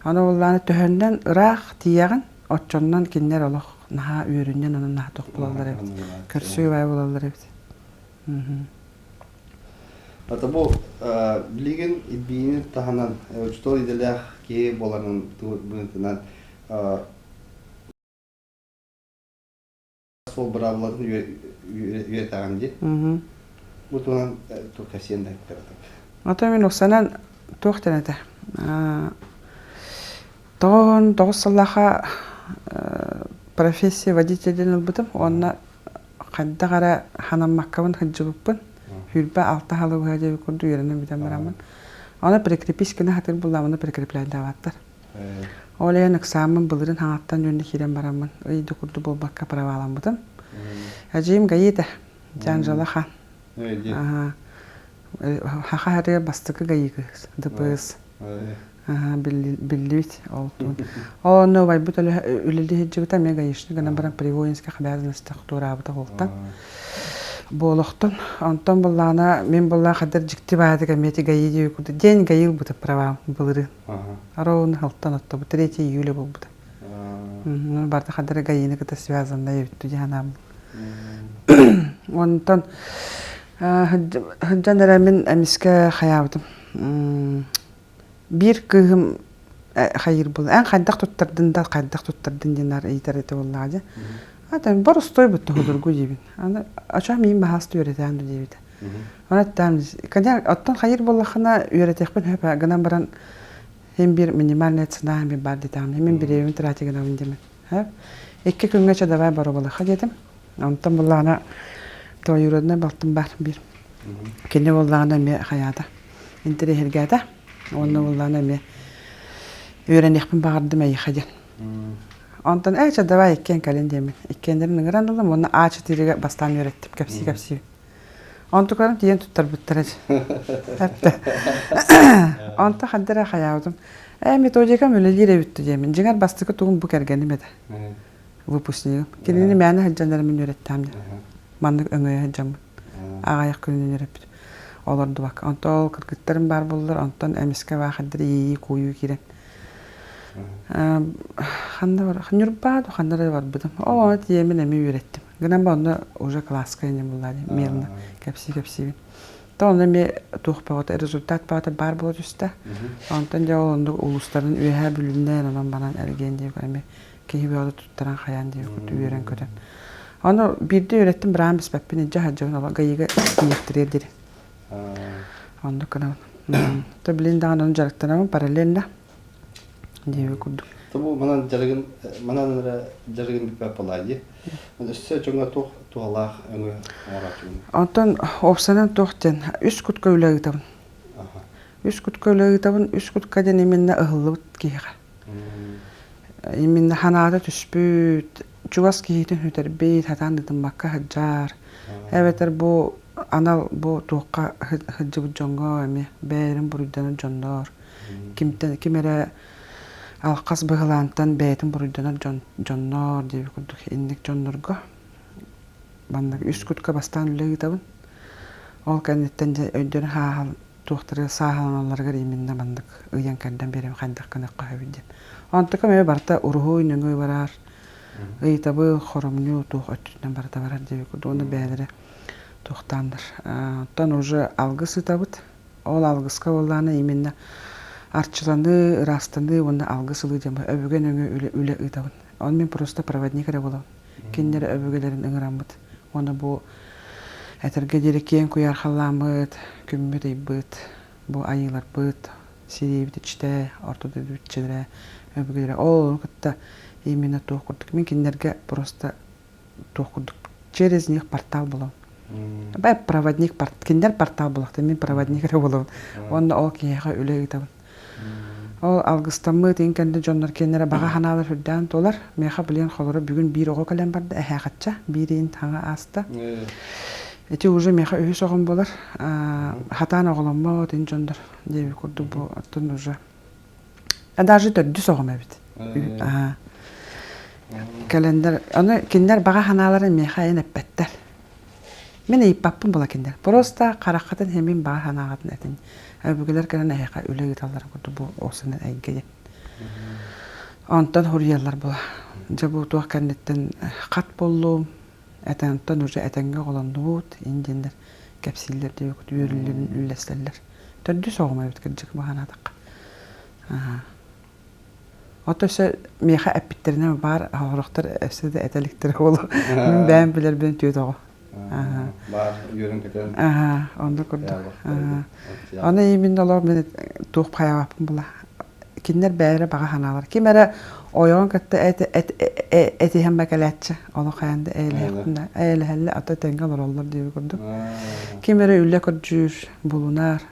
Аны буоллаҕына төһөннөн ыраах тиийэҕин, оччоннон кинилэр олох наһаа үөрүнньэн онон наһаа туох буолаллар эбит. Көрсүү баай буолаллар эбит. Ата бу билигин илбиини таһынан учуутал идэлээх киһи буоларын быһыытынан суол быраабылатын үөрэтэҕин дии. Бу туһунан туох кэпсиэн да Ото мин уксанан туох диэн этэ 99 сыллаахха профессия водитель диэн ылбытым уонна хайдах эрэ ханаммаккабын сылдьыбыппын. 26 сылы быһа диэбит курдук үөрэнэн бүтэн бараммын. Аны прикрепись гына сатыыр буоллаҕына прикрепляйдаабаттар. Ол иһин ыксааммын былырыын хаҥаттан үөннэ киирэн бараммын ый да курдук буолбакка проваламмытым. Эдьиийим ГАИ-та, Дьаанжала хан. Саха сиригэр бастакы ГАИ кыыс, ДПС. Биллибит ол Ол онно убайбыт үлэлии сылдьыбыта эмиэ гаишник гынан баран при воинских обязанностях туораабыта уолтан. Буолохтон. Онтон буллаҕына мин буллаах хадыр дьикти баадык эмиэ ГАИ диэби курдук день ГАИ ылбыта правам былырыын. Ровно алтан оттобу 3 июля буолбута. Барда хадыр ГАИны кытта связанная эбит дии санаабын. Онтон сылдьан эрэ мин эмискэ хайаабытым. Биир кыыһым хайыыр буолла. Эн хайдах туттардын да хайдах туттардын диэн ыйытар этэ буоллаҕа дии. Атын боростуой бутта худургу диибин. Аны ачаа миин баһаасты үөрэтээн да диэбитэ. Оны эттээм оттон хайыыр буоллаххына үөрэтиэхпин сөп гынан баран син биир минимальная цена би баар диэтэҕин. Мин бириэмэбин тратить гынабын диэмин. Икки күҥҥэ чэ давай боруобалыахха диэтим. Онтон буллаҕына двоюроднай балтым бар биир. Кини буоллаҕына эмиэ хайаата интэриэһиргээтэ. Уонна буоллаҕына эмиэ үөрэниэхпин баҕардым эйиэхэ диэн. Онтон ээ чэ давай иккиэн кэлин диэммин. Иккиэннэрин ыҥыран ыллым уонна А четырегэ бастаан үөрэттим кэпсии-кэпсии. Онтукаларын тиийэн туттарбыттара. Эптэ. Онто ханна эрэ хайаабытым. Ээ методикам үлэлиир эбит диэммин. Дьиҥэр бастакы тугум бу кэргэним этэ. Выпускнигым. Кинини мээнэ сылдьан эрэ мин үөрэттэм диэн. Маннык өҥөйө сылдьаммын. Аҕыйах күнүнэн үөрэппит. Олордубакка. Онто ол кыргыттарым баар буоллар, онтон эмискэ баахырдар иэйии-куойуу киирэн. Ханна бар Ньурбаа да ханна эрэ барбытым. Ол ону тиийэммин эмиэ үөрэттим. Гынан ба онно уже класска инньэ буолла дии, мирно кэпсии-кэпсиибин. То онно эмиэ туох бөҕөтө результат бөҕөтө баар буола түстэ. Онтон дьэ ол оннук улуустарын үөһээ Бүлүүннээн онон банан эргиэн диэки эмиэ киһи бөҕөтө туттаран хайаан диэки курдук үөрэн-көтөн. Ону биирдэ үөрэттим быраан биспэппин илдьэ сылдьабын олох ГАИга тиийэхтириэр диэри. Оннук гынабын. То билин даҕаны ону дьарыктанабын параллельно диэби курдук. Бу манан дьарыгын манан эрэ дьарыгын бүппэт буолаа дии. Өссө дьоҥҥо туох туһалаах өҥө оҥорооччугун? Онтон уопсайынан туох диэн үс кутка үлэ ыытабын. Үс кутка үлэ ыытабын. Үс кутка диэн именно ыһыллыбыт киһиэхэ. Именно ханаата түспүт, чугас киһитин сүтэрбит, сатаан ыытыммакка сылдьар. Эбэтэр бу анал бу туохха сылдьыбыт дьоҥҥо эмиэ бэйэлэрин буруйданар дьоннор. Кимтэн ким эрэ алхас быһылаантан бэйэтин буруйданар дьон дьоннор диэбит курдук инник дьоннорго маннык үс кутка бастаан үлэ ыытабын. Ол кэнниттэн дьэ өйдөрүн хааһан туохтары сааһыланалларыгар именно маннык ыйан кэрдэн биэрэбин хайдах гыныахха сөбүй диэн. Онтукам эмиэ барыта уруһуй нөҥүө барар, ыйытабыл, хоромньу туох өттүтүнэн барыта барар диэбит курдук уонна бэйэлэрэ туохтааннар. Оттон уже алгыс ыытабыт. Ол алгыска буоллаҕына именно арчыланыы, ыраастаныы уонна алгыс ылыы диэн өбүгэ нөҥүө үлэ, үлэ ыытабын. Ол мин просто проводник эрэ буолабын. Кинилэр өбүгэлэрин ыҥыраммыт. Уонна бу. Этэргэ диэри киэҥ куйаар халлааммыт, күммүт ыйбыт, бу айыыларбыт, сириибит иччитэ, орто дойду иччилэрэ, өбүгэлэрэ ол ону кытта именно туох курдук мин кинилэргэ просто туох курдук через них портал булабын. Бай проводник кинилэр портал булахтар мин проводник эрэ буолабын. Уонна ол киһиэхэ үлэ ыытабын. Ол алгыстаммыт иҥ кэннэ дьоннор кинилэрэ баҕа санаалар үрдээн туолар. Миэхэ блин холоро бүгүн биир оҕо кэлэн барда эһээхачча биир иин таҥа ааста. Ити уже миэхэ үһүс оҕом буолар. Хатаан оҕоломмот ин дьоннор диэбит курдук бу оттон уже даже төрдүс оҕом эбит. Кэлэннэр ону кинилэр баҕа санааларын миэхэ эн эппэттэр. Мин ыйыппаппын була кинилэр. Просто хараххытын хэмин баҕа санааҕытын этин. Өбүгэлэр кэлэн эһиэхэ үлэ ыыталларын курдук бу осынан эйгэ диэн. Онтон хуруйаллар була. Дьэ бу туох кэнниттэн хат буоллум, этэнтэн уже этэҥҥэ оҕолоннубут, ин диэннэр кэпсииллэр диэбит үөрүүлэрин үллэстэллэр. Төрдүс оҕом эбит кырдьык бу санаатахха. Ото өссө миэхэ эппиттэринэн баар сорохтор өссө да этэ иликтэрэ буолуо. Мин бэйэм билэрбин түөт оҕо. Баар үөрэн көтөн. Аха, онно курдук. Аны именно олох мин туох хайаабаппын була. Кинилэр бэйэлэрэ баҕа санаалар. Ким эрэ ойоҕун кытта этиһэн бакалааччы. Олох хайаан да эйэлэһэллэ, ата тэҥҥэ олороллор диэбит курдук. Ким эрэ үлэ көрдүүр, булунар.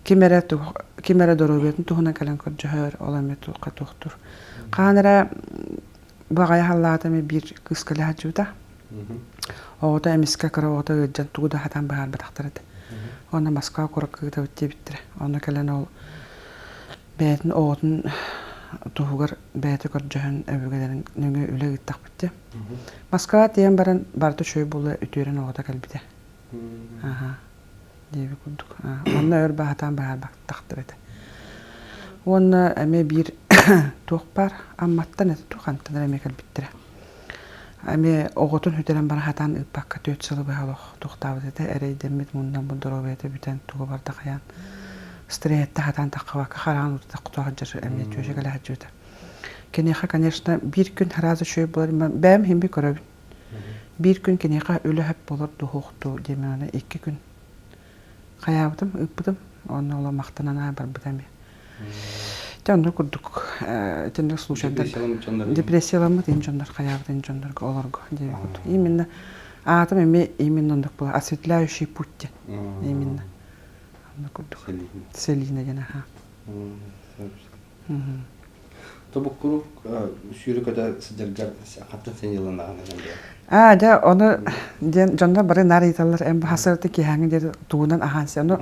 Ким эрэ ким эрэ доруобуйатын туһунан кэлэн көрдөһөр, ол эмиэ туохха туохтуур. Хаан эрэ баҕайы халлаата эмиэ биир кыыс кэлэ сылдьыбыта. Оҕото эмискэ кыра оҕото ыалдьан тугу да сатаан быһаарбатахтар этэ. Уонна Москва куоракка ыытабыт диэбиттэрэ. Онно кэлэн ол бэйэтин оҕотун туһугар бэйэтэ көрдөһөн өбүгэлэрин нөҥүө үлэ ыыттахпыт дии. Москваҕа тиийэн баран барыта үчүгэй буола үтүөрэн оҕото кэлбитэ. Аха. диэбит курдук. Онно өр баһатаан баһаарбаттахтар этэ. Уонна эмиэ биир туох баар Амматтан этэ туох хантан эрэ эмиэ кэлбиттэрэ. Эмиэ оҕотун сүтэрэн баран хатаан ыыппакка түөрт сылы быһа олох туохтаабыт этэ эрэйдэммит муннаммыт доруобуйата бүтэн тугу барда хайаан стреһэттэ хатаан таххыбакка хараҕын уута тохтоо сылдьар эмиэ түөсэ кэлэ сылдьыбыта. Киниэхэ, конечно, биир күн сразу үчүгэй буолар бэйэм иһин көрөбүн. Биир күн киниэхэ үлэ сөп буолар дуу, суох дуу диэммин аны икки күн хайаабытым, ыыппытым. Уонна ол махтанан аҕай барбыта эмиэ. Дьэ оннук курдук итинник случайдар депрессияламмыт ин дьоннор хайаабыт ин дьоннорго олорго диэбит курдук. Именно аатым эмиэ именно оннук буолар осветляющий путь диэн именно оннук курдук Селина диэн аха. Тобуккурук сүүрэ-көтө сылдьаргар хантан сэньылланаҕын Аа, дьэ, ону диэн дьоннор бары наар ыйыталлар, эн бу хасырты киэһээҥҥи диэри тугунан аһаан сиэ. Ону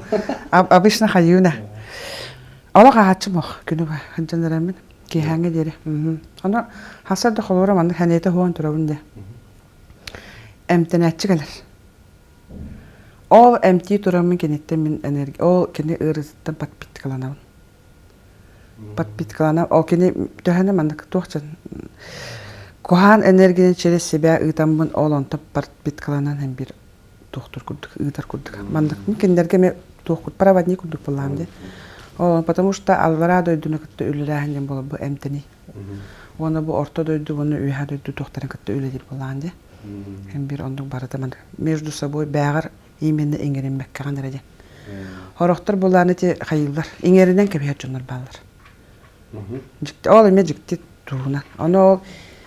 обычно хайыына. Олох аһааччым ох күнү сылдьан эрэммин киэһээҥҥи диэри. Ону хасыр да холура маннык хэниэтэ хуон турабын диэ. Эмтэнээччи кэлэр. Ол эмтии тураммын киниттэн мин энергия, ол кини ыарыытыттан подпиткаланабын. Подпиткалана ол кини төһөнө маннык туох дьон куһаан энергияны через себя ыытаммын ол онто подпиткаланан һэн биир туохтур курдук ыытар курдук маннык кинилэргэ эмиэ туох проводник курдук буоллаҕым дии ол потому что аллараа дойдуну кытта үлэлээһин диэн буолар бу эмтэний уонна бу орто дойду уонна үөһээ дойду туохтарын кытта үлэлиир буоллаҕын дии һэн биир оннук барыта маннык между собой бээҕэр именно иҥэриммэккэҕин эрэ диэн. Сорохтор булаан ити хайыыллар, иҥэринэн кэбиһэр дьоннор бааллар. Дьикти, ол эмиэ дьикти туһунан. Ону ол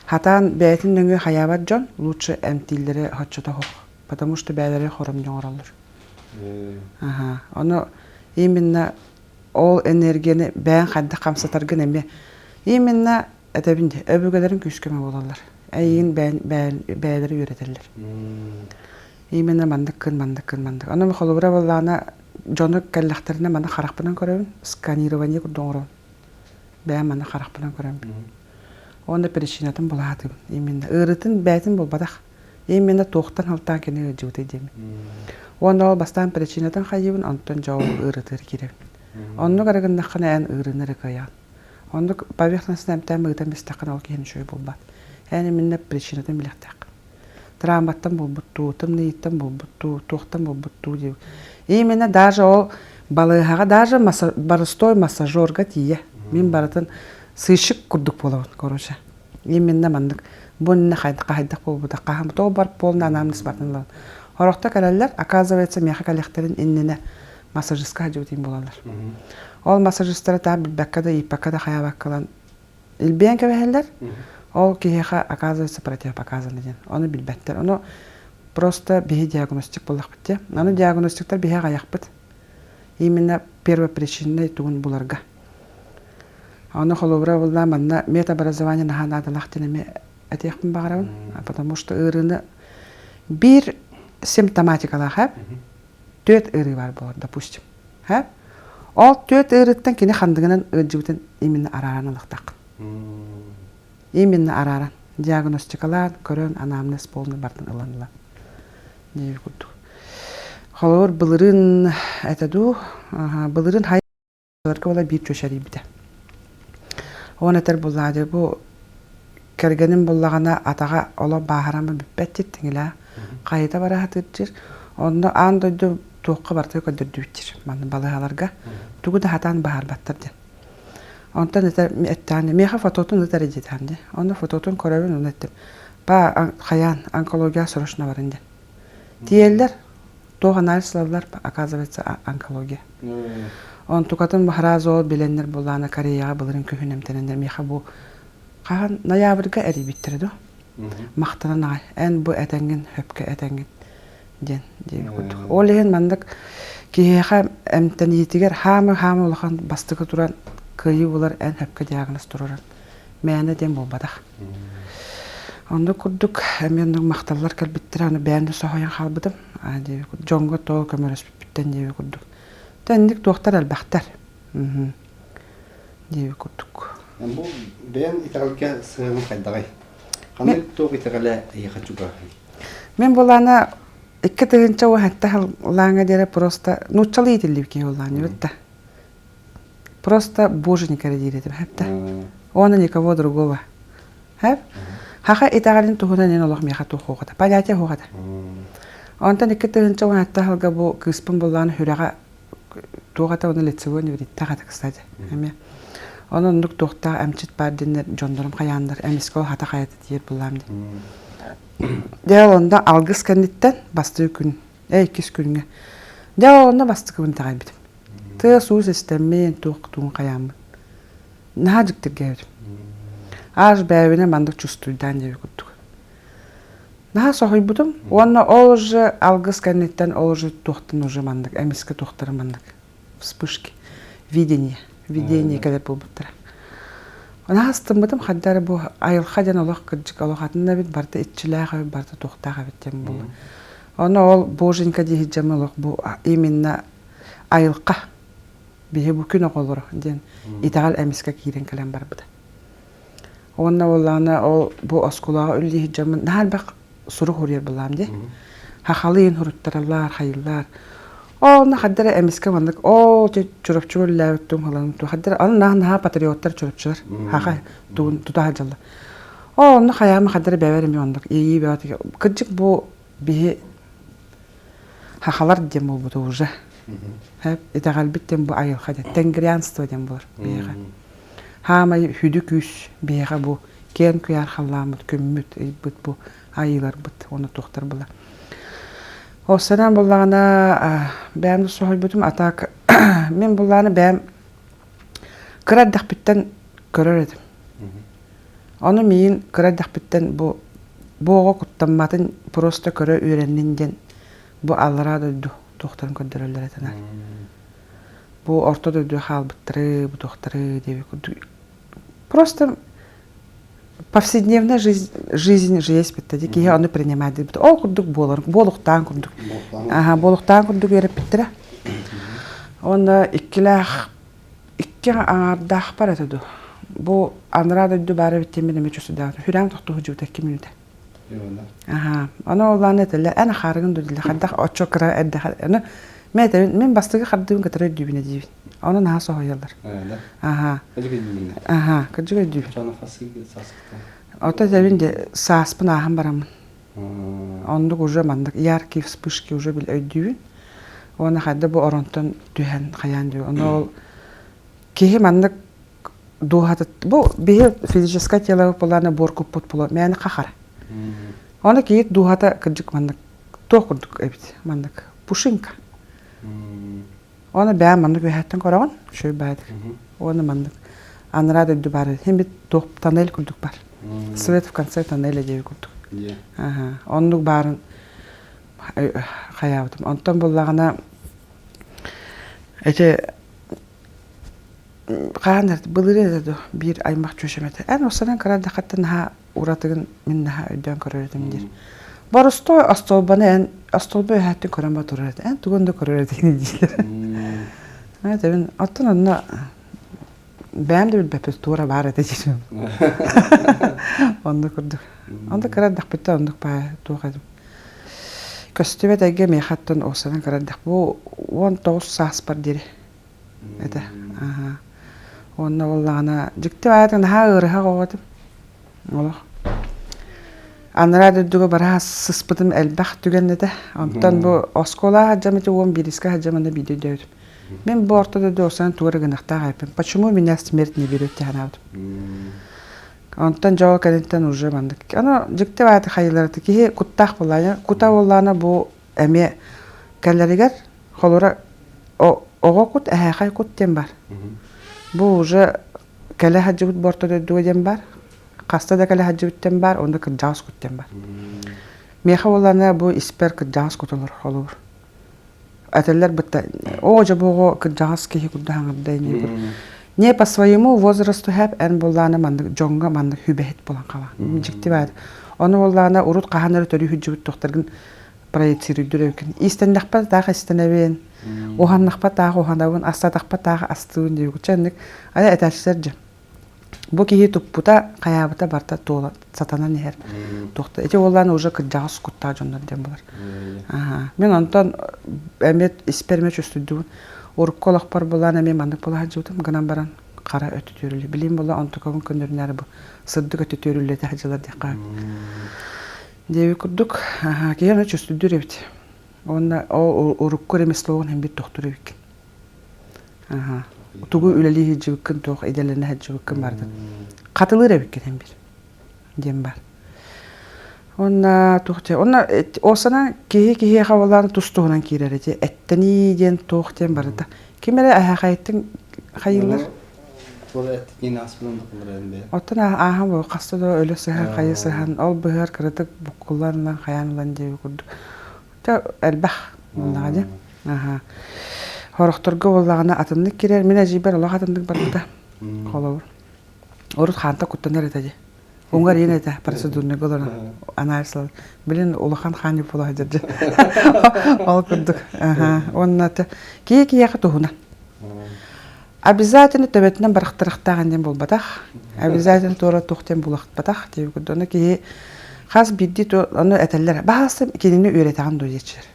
хатаан бэйэтин нөҥүө хайаабат дьон лучше эмтииллэрэ оччото суох, потому что бэйэлэрэ хоромньу оҥороллор. Аха. Ону именно ол энергияны бэйэҥ хайдах хамсатаргын эмиэ именно этэбин дии, өбүгэлэриҥ күүс-көмө буолаллар. Эйигин бэйэлэрэ үөрэтэллэр. Именно маннык кын, маннык кын, маннык. Ону холобура буоллаҕына, дьону кэллэхтэринэ маны харахпынан көрөбүн, сканирование курдук оҥоробун. Бэйэм маны харахпынан көрөммүн. Уонна причинатын булаатыбын. Именно ыарыытын бэйэтин булбатах. Именно туохтан халтаан кини ыалдьыбытай диэмин. Уонна ол бастаан причинатын хайыыбын, онтон дьэ ол ыарытыгар киирэбин. Оннук эрэ гыннаххына эн ыарыыны эрэ кыайаҕын. Оннук поверхностно эмтээн ыытан бистэххинэ ол киһини үчүгэй буолбат. Эн именно причинатын билиэхтээххин. Травматтан буолбут дуу, тымныйыттан буолбут дуу, туохтан буолбут дуу диэбит. Именно даже ол балыыһаҕа даже боростой массажерга тиийэ. Мин барытын сыщик курдук буолабын, короче. Именно маннык бу иннинэ хайдах буолбута, хаһан то бар полный анамнез бартын ылабын. Орохто кэлэллэр, оказывается, миэхэ кэлиэхтэрин иннинэ массажистка сылдьыбытым буолаллар. Ол массажистара таа билбэккэ да, ииппэккэ да хайаабакка ылан илбийэн кэбиһэллэр. Ол киһиэхэ, оказывается, противопоказано диэн. Ону билбэттэр. Ону просто биһи диагностик буоллахпыт дии. Аны диагностиктар биһи аҕыйахпыт. Именно первопричинный тугун буларга. Ону холобура булла манна медобразование наһаа наадалаах диэн эмиэ этиэхпин баҕарабын. Потому что ыарыыны биир симптоматикалаах ээ түөрт ыарыы баар буолар, допустим. Һэ? Ол түөрт ыарыыттан кини хандыгынан ыалдьыбытын именно арааран ылыахтааххын. Именно арааран, диагностикалаан, көрөн, анамнез полный бартын ылан ылан. Диэби курдук. Холобур, былырыын этэ дуу, былырыын хайаларга буола биир чүөчэрийбитэ. Уон этэр буллаа дии бу кэргэним буллаҕына атаҕа олох бааһыран бүппэт дии тиҥилээ. Хайыта бара сатыыр диир. Онно аан дойду туохха барытыгар көрдөрдүбүт диир. Манна балыыһаларга тугу да сатаан баһаарбаттар диэн. Онтон этэр эттэҕинэ миэхэ фототун ыт эрэ диэтэҕим дии. Онно фототун көрөбүн онно эттим. Па хайаан онкология срочно барын диэн. Тиийэллэр туох анализ ылаллар оказывается онкология. Онтукатын сразу ол билэннэр буллаана Кореяҕа былырын күһүн эмтэнэннэр миэхэ бу хаһан ноябрьга эрийбиттэрэ дуо? Махтанан аҕай эн бу этэҥҥин хөпкө этэҥҥин диэн диэбит курдук. Ол иһин маннык киһиэхэ эмтэниитигэр хаамы-хаамы улахан бастакы туран кыайыы булар эн хөпкө диагноз туруоран мээнэ диэн буолбатах. Оннук курдук эмиэ оннук махталлар кэлбиттэрэ аны бэйэм да соһуйан хаалбытым диэбит курдук дьоҥҥо тоҕо көмөлөспүппүттэн диэбит курдук. Тэнник туохтар элбэхтэр диэбит курдук. Бу бэйэҥ итэҕэлгэ сыһыаныҥ хайдаҕый? Ханнык туох итэҕэлэ эйиэхэ чугаһый? Мин булаана 2017 сыллааҥҥа диэри просто нууччалыы иитиллибит киһи буоллаҕым эбит да. Просто боженька эрэ диир этим хэптэ. Он и никого другого. Хэп? Хаха итэҕэлин туһунан эн олох миэхэ туох хуоҕата. Понятие хуоҕата. Онтон 2017 сылга бу кыыспын буллаан сүрэҕэ туох этэ оны лицевой не видиттэх этэ кстати. Эмиэ. Онон оннук туохтаах эмчит баар диэннэр дьоннорум хайааннар эмискэ ол хата хайата тиийэр буллаам диэн. Дьэ ол онно алгыс кэнниттэн бастакы күн, э иккис күҥҥэ. Дьэ ол онно бастакыбын итэҕэйбитим. Тыас-уус истэммин, туох тугун хайааммын. Наһаа дьиктиргээбитим. Аж бэйэбинэн маннык чувствуйдаан диэбит курдук. Наһаа соһуйбутум. Уонна ол уже алгыс кэнниттэн ол уже туохтан уже маннык, эмискэ туохтара маннык вспышки, видение, видение кэлэр буолбуттара. Наһаа астыммытым хайда эрэ бу айылҕа диэн олох кырдьык олох атын эбит, барыта иччилээх эбит, барыта туохтаах эбит диэн буолла. Ону ол боженька дии сылдьаммын олох бу именно айылҕа биһи бу күн оҕолоро диэн итэҕэл эмискэ киирэн кэлэн барбыта. Уонна буоллаҕына ол бу оскуолаҕа үлэлии сылдьаммын наһаа элбэх сурук суруйар буоллаҕым дии. Хахалыын суруттараллар, хайыыллар. Онно ханна эрэ эмискэ маннык оо Чурапчыга үлэлээбит тугун халаным туу ханна эрэ аны наһаа наһаа патриоттар чурапчылар хаха тугун тута сылдьаллар. Оо онно хайаама ханна эрэ бэйэбэр эмиэ оннук иэйии бөҕөтө кырдьык бу биһи хахалар диэн буолбута уже. Итэҕэлбит диэн бу айылҕа диэн тенгрианство диэн буолар биһиэхэ. Хаамай сүдү күүс биһиэхэ бу киэн куйаар халлааммыт, күммүт, ыйбыт бу айыыларбыт уонна туохтар була. Ол санаам буллаҕына бэйэм да соһуйбутум, а так мин буллаҕына бэйэм кыра эрдэхпиттэн көрөр этим. Ону миигин кыра эрдэхпиттэн бу бу оҕо куттамматын просто көрө үөрэннин диэн бу аллараа дойду туохтарын көрдөрөллөр этэ Бу орто дойдуга хаалбыттары, бу туохтары диэбит курдук. Просто повседневная жизнь, жизнь же есть битта киһи ону принимать диэбит. Ол курдук буолар, буолуктаан курдук. Аха, буолуктаан курдук үөрэппиттэрэ. Уонна иккилээх икки аҥаардаахпар этэ дуу. Бу анараа дойду баар эбит диэн мин эмиэ чувствуйдаабытым. Сүрэҕим тохтуу сылдьыбыта икки мүнүүтэ. Аһаа, ону оллаан этэллэр, эн ахаарыгын дуу дииллэр, хайдах оччо кыра эрдэхэ, ону мин этэбин, мин бастакы хардыыбын кытары өйдүүбүнэ диибин. Ону наһаа соһуйаллар. Аһаа. Аһаа, кырдьык өйдүүбүн. Ото этэбин де сааспын ааһан бараммын. Оннук уже маннык яркие вспышки уже бил өйдүүбүн. Уонна хайда бу оронтон түһэн хайаан дүү. Ону ол киһи маннык дууһата бу биһи физическое тело буоллаана буор куппут буолуо мээнэ хахар. Ону киһи дууһата кырдьык маннык Туох курдук эбит маннык пушинка. Оны бэйэм маннык үөһэттэн көрөҕүн, үчүгэй баайдык. Уонна маннык анараа дойду баар һин туох тоннель курдук бар. Свет в конце тоннеля диэби курдук. Аха. Оннук баарын хайаабытым. Онтон буллаҕына ити хаһан былырыын этэ дуо биир аймах чүөчэм этэ. Эн осанан кыра эрдэххиттэн наһаа уратыгын мин наһаа өйдөөн көрөр этим диир. Боростуой остуолбаны эн остуолба үөһээттэн көрөн ба турар этэ. Эн тугун да көрөр этигин дииллэр. Этэбин оттон онно бэйэм да билбэппит туора баар этэ диирим. Оннук курдук. Онто кыра эрдэхпиттэн оннук баа туох этим. Көстүбэт эйгэ миэхэ оттон уопсайынан кыра эрдэх бу 19 сааспар диэри этэ. Аха. Уонна буоллаҕына дьикти баайытын наһаа ыарыһах оҕо этим. Олох. Анараа дойдуга бара сыспытым элбэх түгэн этэ. Онтон бу оскуолаҕа сылдьам ити уон биирискэ сылдьам аны биирдэ өйдөөбүтүм. Мин бу орто дойду осанан тугу эрэ гыныахтаах эбиппин. Почему меня смерть не берет дии санаабытым. Онтон дьол кэнниттэн уже маннык. Аны дьикти баайыты хайыыларыты киһи куттаах буоллаҕына, кута буоллаҕына бу эмиэ кэлэригэр холура оҕо кут, эһээхэй кут диэн бар. Бу уже кэлэ сылдьыбыт бу орто дойдуга диэн бар. Хаста да кэлэ сылдьыбыт диэн бар, онно кырдьаҕас кут диэн бар. Миэхэ буоллаҕына бу испэр кырдьаҕас кут олорор холобур. Этэллэр бытта оо дьэ бу оҕо кырдьаҕас киһи курдук хаҥырда ини Не по своему возрасту хэп эн буоллаана маннык дьоҥҥо маннык хүбэһит буолан хаалаҕын. Дьикти баар. Ону буоллаана урут хаһан эрэ төрүү сылдьыбыт туохтаргын проецируйдур эбиккин. Иистэннэхпэ таах истэнэбин, уһаннахпа таах уһанабын, астатахпа таах астыыбын диэбит. Чэ инник ая этээччилэр дьэ. Бу киһи туппута, хайаабыта барыта туола сатанан иһэр. Туохта ити уоллаан уже кырдьаҕас куттаах дьоннор диэн булар. Аха. Мин онтон эмиэ испэр эмиэ чувствуйдубун. Урукку олохпор булаан эмиэ маннык була сылдьыбытым гынан баран хара өттү түөрүллэ. Билим була онтукабын көннөрүнээри бу сырдык өттү түөрүллэтэ сылдьылар диэххэ. Диэби курдук, киһи ону чувствуйдуур эбит. Уонна ол урукку ремеслоҕун иһин бит тохтуур эбиккин. Тугу үлэлии сылдьыбыккын, туох идэлэнэ сылдьыбыккын барытын хатылыыр эбиккин иһин бир диэн бар. Уонна туох диэн, уонна ол санаан киһи киһиэхэ буоллаан тус-туһунан киирэр ити эттэнии диэн туох диэн барыта. Ким эрэ эһээхэйиттэн хайыыллар. Оттон ааһан бу хаста да өлө сыһан, хайы сыһан, ол быһыар кыратык буккуллан ылан, хайаан ылан диэби курдук. Тэ элбэх буоллаҕа дии. Аха. Хорохторго буоллаҕына атыннык киирэр. Мин эдьиийбэр олох атыннык барбыта. Холобур. Урут хаанта куттанар этэ дии. Уҥар иэн этэ процедурныйга олорон анализ ылан. Билин улахан хаан буола сылдьар Ол курдук. Аха. Уонна киһи киһиэхэ туһунан. Обязательно төбөтүнэн барахтарахтаах диэн буолбатах. Обязательно туора туох диэн булахпатах диэбит курдук. Ону киһи хас биирдии ону этэллэр. Баһаалыста кинини үөрэтэҕин дуо диэччилэр.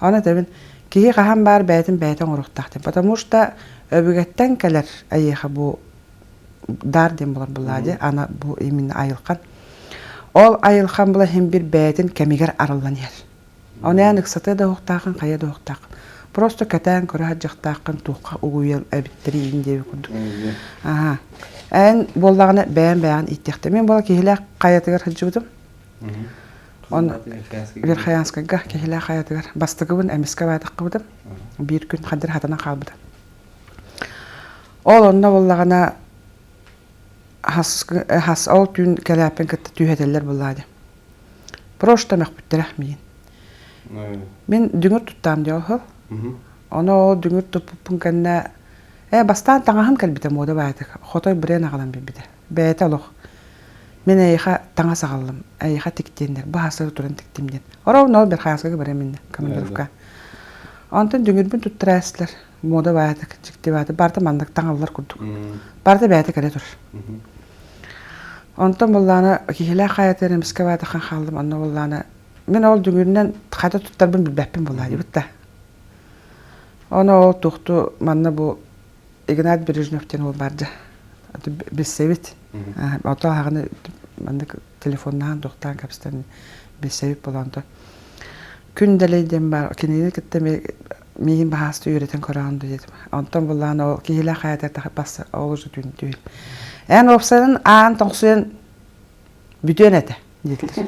Ону этэбин, киһи хаһан баар бэйэтин бэйэтэ оҥоруохтаах диэн. Потому что өбүгэттэн кэлэр эйиэхэ бу дар диэн буолар буоллаҕа дии, ана бу именно айылхан. Ол айылхан була иһин бир бэйэтин кэмигэр арыллан иһэр. Ону эн ыксатыа да уһуктааххын, хайа да уһуктааххын. Просто кэтээн көрө сылдьыахтааххын, туохха угуйан эбиттэрий диэбит курдук. Аха. Эн буоллаҕына бэйэм бэйэҕин ииттиэхтэ. Мин буола киһилээх хайатыгар сылдьыбытым. Он Верхоянскайга киһилээх хайатыгар бастакыбын эмискэ баатаххыбытым. Биир күн хадыр хатанан хаалбыта. Ол онно буоллаҕына хас, хас ол түүн кэлээппин кытта түүһэтэллэр буоллаа дии. Просто мөхпүттэрэ миин. Мин дүҥүр туттаам дии ол Ону ол дүҥүр туппуппун кэннэ ээ бастаан таҥаһым кэлбитэ муода баайытык хотой бренд аҕалан биэрбитэ. Бэйэтэ олох мин эйиэхэ таҥас аҕаллым, эйиэхэ тиктиэннэр, бу хаасыга туран тиктим диэн. Ровно ол Верхоянскайга барыам иннэ, командировка. Онтон дүҥүрбүн туттара эстилэр. Муода баайытык, дьикти баайытык, барыта маннык таҥаллар курдук. Барыта бэйэтэ кэлэ турар. Онтон буоллаҕына киһилээх хайатыгар эмискэ баатахан хааллым, онно буоллаҕына мин ол дүҥүрүнэн хата туттарбын билбэппин буоллаа диэбит да. Ону ол туохту манна бу Игнат Бережнев диэн уол баар дьэ. Билсэбит. Ото аһаҕаны маннык телефоннаан туохтаан кэпсэтэн билсэбит буолан то. Күн дэлэй диэн баар кинини кытта миигин баһаасты үөрэтэн көрөҕүн дуу диэтим. Онтон буллаан ол киһилээх хайатар бас ол уже түүн түүн. Эн уопсайынан аан тоҥсуйан бүтүөн этэ диэтилэр.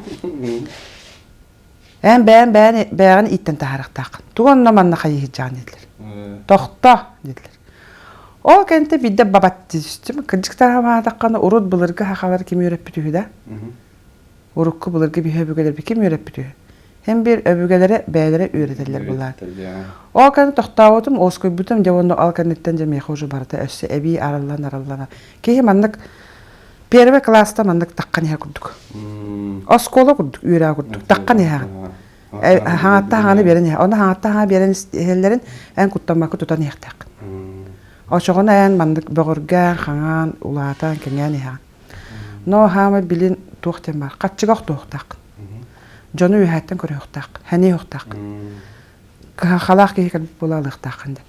Эн бэйэн бэйэн бэйэҕин ииттэн таһаарыахтааххын. Тугу онно манна хайыһыдьаҕын диэтилэр. Тохто диэтилэр. Ол кэнтэ биирдэ бабат түстүм. Кырдьык таһаамаатаххына урут былыргы сахалар ким үөрэппит үһү да? Урукку былыргы биһи өбүгэлэрбит ким үөрэппит үһү? Һин биир өбүгэлэрэ бэйэлэрэ үөрэтэллэр былаан. Ол кэннэ тохтообутум, уоскуйбутум, дьэ уонна ол кэнниттэн дьэ миэхэ уже барыта өссө эбии арыллан арыллан. Киһи маннык первый класста маннык таххан иһэр курдук. Оскуола курдук, үөрэх курдук таххан иһэҕин. Хаҥатта хаҥаны биэрэн иһэ. Ону хаҥатта хаҥа биэрэн иһэллэрин эн куттаммакка тутан иһиэхтээххин. Очоҕуна эн маннык бөҕөргөөн, хаҥаан, улаатан, кэҥээн иһэҕин. Но хаама билин туох диэн баар. Хаччыга охтуохтааххын. Дьону үөһээттэн көрүөхтээххин, хэниэхтээххин. Кыһалҕалаах киһи кэлбит буола алыахтааххын диэн.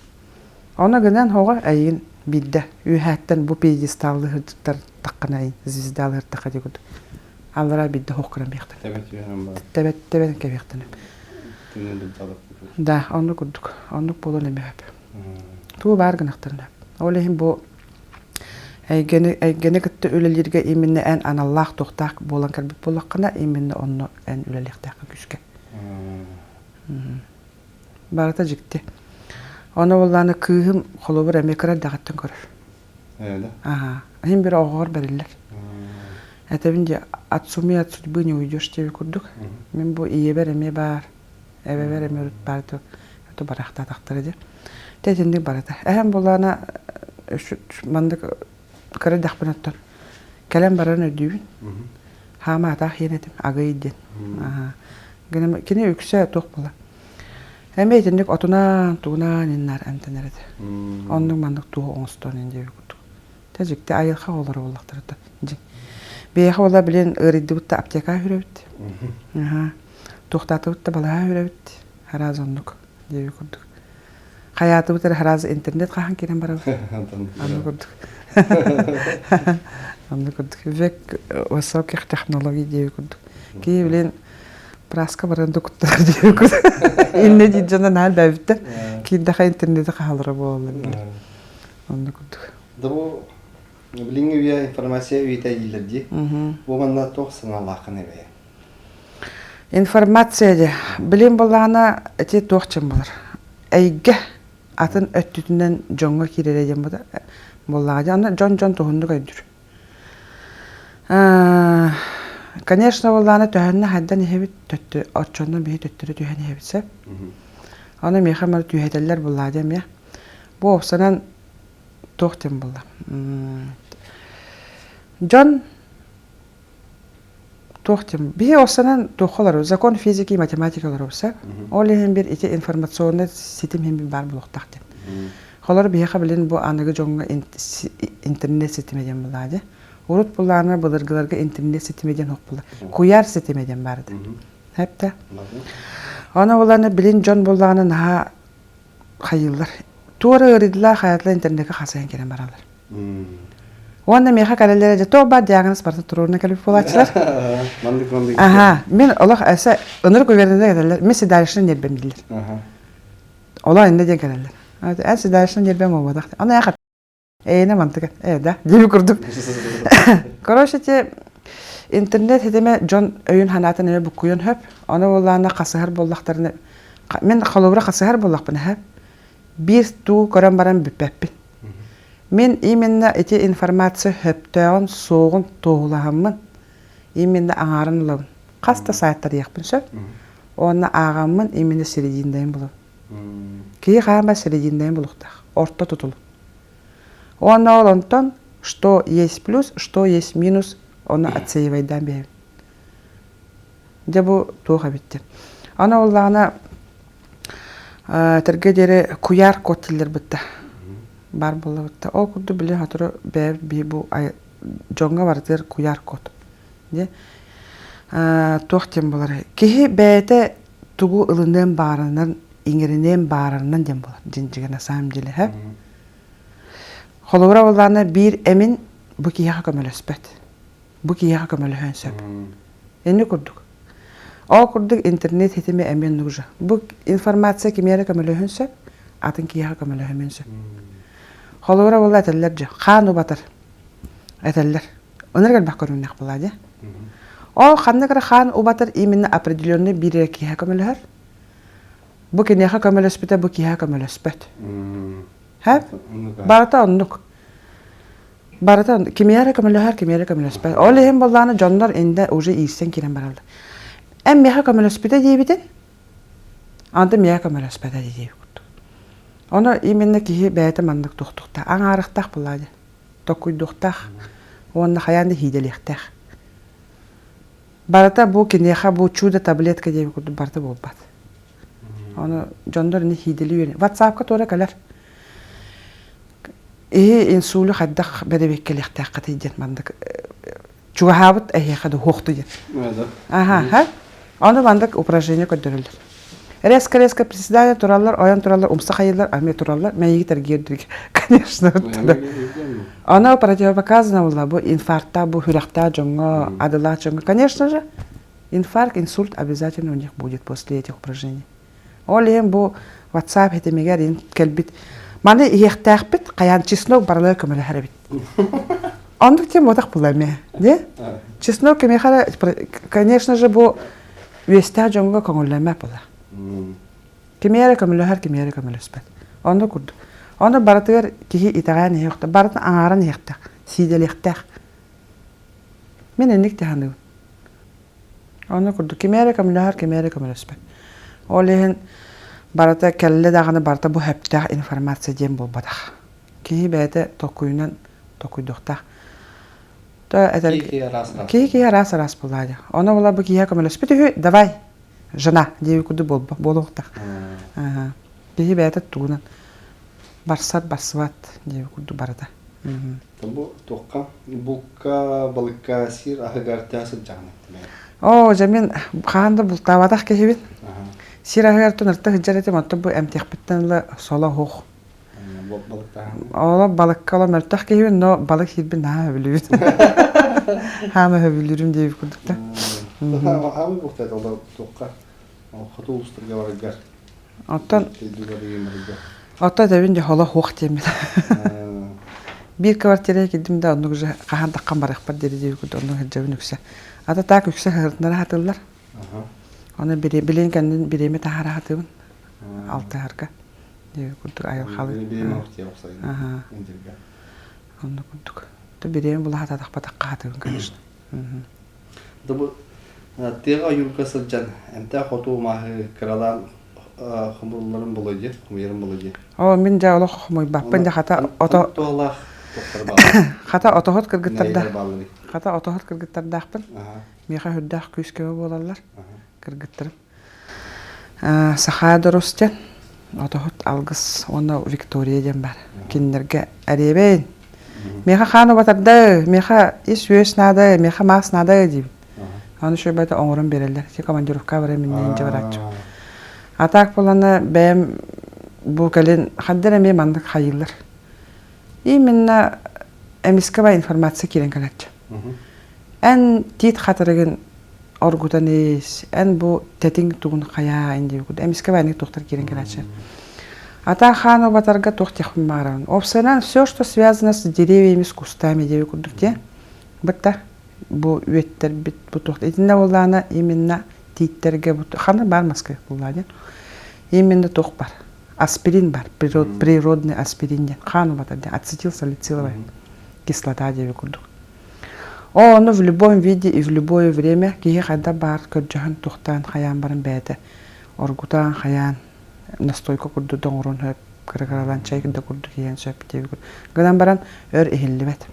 Ону гынан хоҕо эйигин биирдэ үөһээттэн бу пьедесталлыһырдыктар таххына эйин звездалыһыртахха дии курдук. Аллара биирдэ хоох гынан биэхтэн. Тэбэт тэбэн кэбиэхтэн. Да, оннук курдук. Оннук буолуон эмиэ сөп. Тугу баар гынахтарына. Ол иһин бу эйгэни, эйгэни кытта үлэлииргэ именно эн аналлаах туохтаах буолан кэлбит буоллаххына, именно онно эн үлэлиэхтээххин күүскэ. Барыта дьикти. Ону буоллаана кыыһым холобур эмиэ кыра эрдэҕиттэн көрөр. Аха. Иһин бир оҕоҕор бэриллэр. Этэбин дии, от сумы от судьбы не уйдешь диэби курдук. Мин бу ийэбэр эмиэ баар, эбэбэр эмиэ урут баар то бараахтаатахтара дии. Тэ итинник барыта. Эһэм буоллаана маннык кыра эрдэхпинэ оттон кэлэн баран өйдүүбүн. Хаама атаах иэн этим, агый диэн. Кини үксэ туох буола. Эмиэ итинник отунаан, тугунаан иннар эмтэнэр этэ. Оннук маннык туох оҥостон ин диэби курдук. Тэ дьикти айылҕа оҕолоро буоллахтара да. Биһиэхэ буола билин ыарыйдыбыт да аптека үрэбит. Туохтаатыбыт да балаһа үрэбит. Араас оннук диэби курдук. Хайаатыбыт эрэ араас интернет хаһан киирэн барабыт. Оннук курдук. Оннук курдук. Век высоких технологий диэби курдук. Киһи билин праска баран да куттар диэби курдук. Инне диир дьоно наһаа элбээбиттэр. Киирдэхэ интернети хаалара буолаллар билин. Оннук курдук. Да бу билиҥҥи үйэ информация үйэтэ дииллэр дии. Бу манна туох санаалааххын эбээ? Информация дии. Билим буоллаҕына ити туох дьон буолар? Эйгэ атын өттүтүнэн дьоҥҥо киирэрэ диэн буоллаҕа дии. Аны дьон-дьон туһуннук өйдүүр. Конечно, буоллаҕына төһөннө хайдан иһэбит, төттө оччонно биһи төттөрү түһэн иһэбит сөп. Аны миэхэ маны түһэтэллэр буоллаҕа дии эмиэ. Бу уопсанан туох диэн буолла? Дьон туох диэн биһи останан туохха олорор закон физики и математики олоробут сөп ол иһин бир ити информационный ситим иһин баар буолуохтаах диэн холор биһиэхэ билин бу аныгы дьоҥҥо интернет ситимэ диэн булаа дии урут булаана былыргыларга интернет ситимэ диэн суох буолла куйаар ситимэ диэн баар этэ хэптэ ону буланы билин дьон буллаҕына наһаа хайыыллар туора ыарыйдылар хайатылар интернеккэ хасыһан кэлэн бараллар Уонна миэхэ кэлэллэрэ дьэ туох баар диагноз барыта туруорна кэлбит буолааччылар. Маннык маннык. Аха, мин олох эсэ ынырык уверенна кэлэллэр. Мин седалищный нербэм дииллэр. Олоо иннэ диэн кэлэллэр. Эн седалищный нербэм буолбатах. Аны яхат эйэнэ мантыка. Э да, диэби курдук. Короче, те интернет ситимэ дьон өйүн санаатын эмэ буккуйан хөп. Ону буоллаана хасыһар буоллахтарына мин холобура хасыһар буоллахпына хөп. Биир туу көрөн баран бүппэппин. Мин именно ити информация сөптөөҕүн, суоҕун туоһулаһаммын, именно аҥаарын ылабын. Хас да саайтарыйахпын сөп. Уонна ааҕаммын именно серединдайын булабын. Киһи хаама серединдайын булуохтаах. Орто тутул. Уонна ол онтон что есть плюс, что есть минус, ону отсеивайдаан биэрэбин. Дьэ бу туох эбит диэн. Аны буоллаҕына этэргэ диэри куйаар код дииллэр баар буолла Ол курдук били сотору бэйэбит биһи бу дьоҥҥо барытыгар куйаар код. Дьэ туох диэн буолар киһи бэйэтэ тугу ылыныан баарынан иҥэриниэн баарынан диэн буолар дьиҥ на самом деле һэ Холобура буоллаҕына биир эмин бу киһиэхэ көмөлөспөт бу киһиэхэ көмөлөһүөн сөп. Инни курдук. Ол курдук интернет ситимэ эмиэ нужа. Бу информация кимиэрэ көмөлөһүөн сөп, атын киһиэхэ көмөлөһүмүөн сөп. Холобура буолла этэллэр дьэ, хаан убатар этэллэр. Онор элбэх көрүҥнээх буолаа дьэ. Ол ханнык эрэ хаан убатар именно определенный биир эрэ киһиэхэ көмөлөһөр. Бу киниэхэ көмөлөспүтэ, бу киһиэхэ көмөлөспөт. Һэ? Барыта оннук. Барыта кимиэхэ эрэ көмөлөһөр, кимиэхэ эрэ көмөлөспөт. Ол иһин буоллаҕына дьоннор инде уже иирсэн киирэн бараллар. Эн миэхэ көмөлөспүтэ диэбитин, анда миэхэ көмөлөспөтө диэбит курдук. Ону именно киһи бэйэтэ маннык туохтуохтаах, аҥаарыахтаах буоллаҕа дии. Токкуйдуохтаах уонна хайаан да иһиидэлиэхтээх. Барыта бу киниэхэ бу чудо таблетка диэбит курдук барыта буолбат. Ону дьоннор ини иһиидэлии үөрэн. Ватсапка туора кэлэр. Иһи инсулю хайдах бэрэбиэккэлиэхтээххитий диэн маннык чугаһаабыт эһиэхэ да уһуохту диэн. Аха, Ону маннык упражнение көрдөрөллөр. Резко-резко приседания тураллар, ойон тураллар, умса хайыллар, ами тураллар, мэйиги тергиэрдиргэ, конечно. Оно противопоказано было бу инфаркта, бу сүрэхтээх дьоҥҥо, адылаах дьоҥҥо. Конечно же, инфаркт, инсульт обязательно у них будет после этих упражнений. Ол иһин бу WhatsApp ситимигэр ин кэлбит маны иһиэхтээхпит хайаан чеснок барылар көмөлөһөр эбит. Оннук тем буотах була эмиэ. Не? Чеснок кимиэхэ конечно же бу үөстээх дьоҥҥо көҥүллэммэт була. Кими эрэ көмөлөһөр, кими эрэ көмөлөспөт. Онно курдук. Ону барытыгар киһи итэҕээн иһиэхтээх, барытын аҥааран иһиэхтээх, сиидэлиэхтээх. Мин инник таһаныыбын. Онно курдук кими эрэ көмөлөһөр, кими эрэ көмөлөспөт. Ол иһин барыта кэллэ даҕаны барыта бу сөптөөх информация диэн буолбатах. Киһи бэйэтэ толкуйунан толкуйдуохтаах. То этэр киһи киһи араас араас буолаа дии. Ону була бу киһиэхэ көмөлөспүт үһү, давай, жена диэбит курдук буолба буолуохтаах. Киһи бэйэтэ тугунан барсар барсыбат диэбит курдук барыта. Бу туохха булка балыкка сир аһыгар тää сылдьаҕын Оо, дьэ мин хаһан да бултаабатах киһибин. Сир аһыгар тун ырта сылдьар этим, оттон бу эмтиэхпиттэн ыла соло суох. Оло балыкка оло мөлтөх киһибин, но балык сиирбин наһаа сөбүлүүбүн. Хаама сөбүлүүрүм диэбит курдук да. Хаама бултаат оло туохха хоту улуустарга бараргар Оттон Оттон этэбин дьэ холо суох диэммит. Биир квартираҕа киирдим да оннук уже хаһан таххан барыахпар диэри диэбит курдук оннук сылдьабын үксэ. Ата так үксэ сыһыртынара сатыыллар. Ону билин кэннин бириэмэ таһаара сатыыбын алтыһарга диэбит курдук айылҕалыы. Оннук курдук. Бириэмэ була сатаатахпатахха сатыыбын конечно. Бу тыаҕа ойуурга сылдьан эмтээх оту маһы кыралаан хомулларын буолуо дии, хомуйарын буолуо дии. Оо, мин дьэ олох хомуйбаппын дьэ хата ото туһалаах туохтар бааллар. Хата отоһут кыргыттарда хата отоһут кыргыттардаахпын. Миэхэ үрдээх күүс-көмө буолаллар кыргыттарым. Саха Дорус диэн отоһут Алгыс уонна Виктория диэн баар. Кинилэргэ эриэбэйин. Миэхэ хаан убатарда, миэхэ ис-үөс наада, миэхэ маас наада диибин. Аны үчүгэй оҥорон биэрэллэр. Ити командировка баран миннээн дьэ барааччы. А так буолана бэйэм бу кэлин ханна эмиэ маннык хайыыллар. Именно эмискэ бай информация киирэн кэлээччи. Эн тиит хатырыгын оргутан ис, эн бу тэтиҥ тугун хайаа эн диэбит эмискэ бааннык туохтар киирэн кэлээччи. Ата хаан убатарга туох диэхпин баҕарабын. Опсайынан все, что связано с деревьями, с кустами диэбит курдук диэ. Бытта бу үөттэрбит бу туох итиннэ буоллаҕына именно тииттэргэ бу ханна баар маска буоллаҕа диэн именно туох бар аспирин бар природный аспирин диэн хаан убатар диэн ацетилсалициловая кислота диэбит курдук Оо, ону в любом виде и в любое время киһи хайдах баар көрдьөһөн тухтаан хайаан баран бэйэтэ оргутаан хайаан настойка курдук да оҥоруон сөп кыра-кыралаан чай да курдук иһиэн сөп диэбит гынан баран өр иһиллибэт.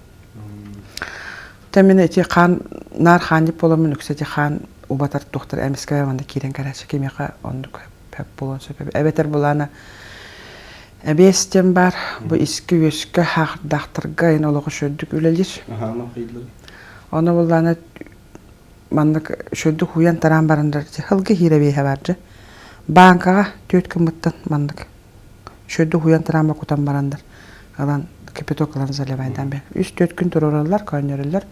Тэ мин ити хаан наар хаанньык буоламмын үксэ ити хаан убатар туохтар эмискэ манна киирэн кэлээччи кимиэхэ оннук сөп буолуон сөп эбэтэр булаана Эбиэс диэн баар, бу искэ-үөскэ хаахырдаахтарга эн олоҕу үчүгэйдик үлэлиир. Ону буллаана маннык үчүгэйдик уйан-тараан бараннар сылгы иһиир эбиэһэ баар дьэ. Бааҥкаҕа түөрт гыммыттан маннык үчүгэйдик уйан-тараан кутан бараннар ылан кипяток ылан заливайдаан бэр. Үс-түөрт күн туруораллар, көөнньөрөллөр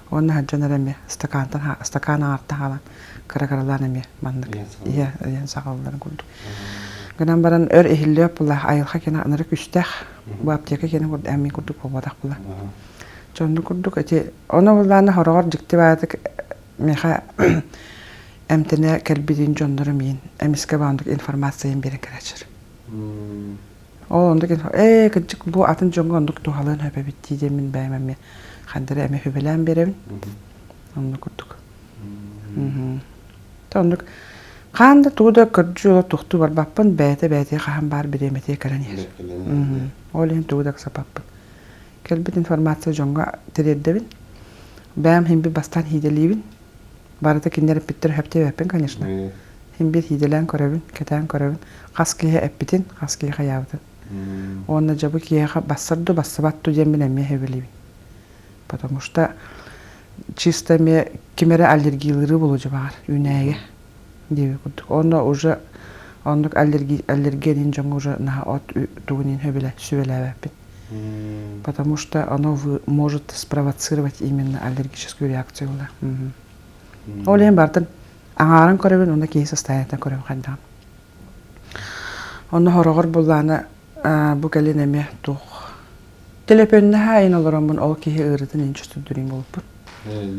уонна сылдьан эрэ эмиэ стакантан стакан аҥарта хаалан кыра-кыралаан эмиэ маннык ийэ ийэн саҕалларын курдук. Гынан баран өр иһиллиэп була айылҕа киэнэ анары күстээх бу аптека киэнэ курдук эмиэ курдук буолбатах була. Дьонну курдук ити ону буллаана хороҕор дьикти баатык. миэхэ эмтэнэ кэлбитин дьоннорум иин эмискэ баандык информацияны биэрэн кэлээччилэр. Ол оннук ээ кырдьык бу атын дьоҥҥо оннук туһалыан сөп эбит дии диэн мин бэйэм эмиэ ханна эрэ эмиэ сүбэлээн биэрэбин. Оннук курдук. Оннук хаан да тугу да көрдүү олох тохтуу барбаппын бэйэтэ бэйэтэ хаһан баар бириэмэтигэр кэлэн иһэр. Ол иһин тугу да ыксаппаппын. Кэлбит информация дьоҥҥо тириэрдэбин. Бэйэм иһин бастаан иидэлиибин. Барыта кинилэр эппиттэр сөп диэбэппин, конечно. Иһин биир иидэлээн көрөбүн, кэтээн көрөбүн. Хас киһи эппитин, хас киһи хайаабытын. Уонна дьэ бу киһиэхэ бассар ду, бассыбат ду диэммин эмиэ сөбүлүүбүн. Потому что чисто эмиэ ким эрэ аллергиялыыры буолуо дьэ баҕар, үүнээйигэ диэбит курдук. Онно уже оннук аллергия аллергия диэн дьоҥҥо уже наһаа от тугун иһин сөбүлэ сүбэлээбэппин. Потому что оно может спровоцировать именно аллергическую реакцию буолар. Ол иһин бартын аҥаарын көрөбүн уонна киһи состояниетын көрөбүн хайдаҕын. Онно хороҕор буллаана бу кэлин эмиэ туох Төлөпүөннэһэ айан олороммун ол киһи ыарыытын инчи сүрдүрүүм буолбут.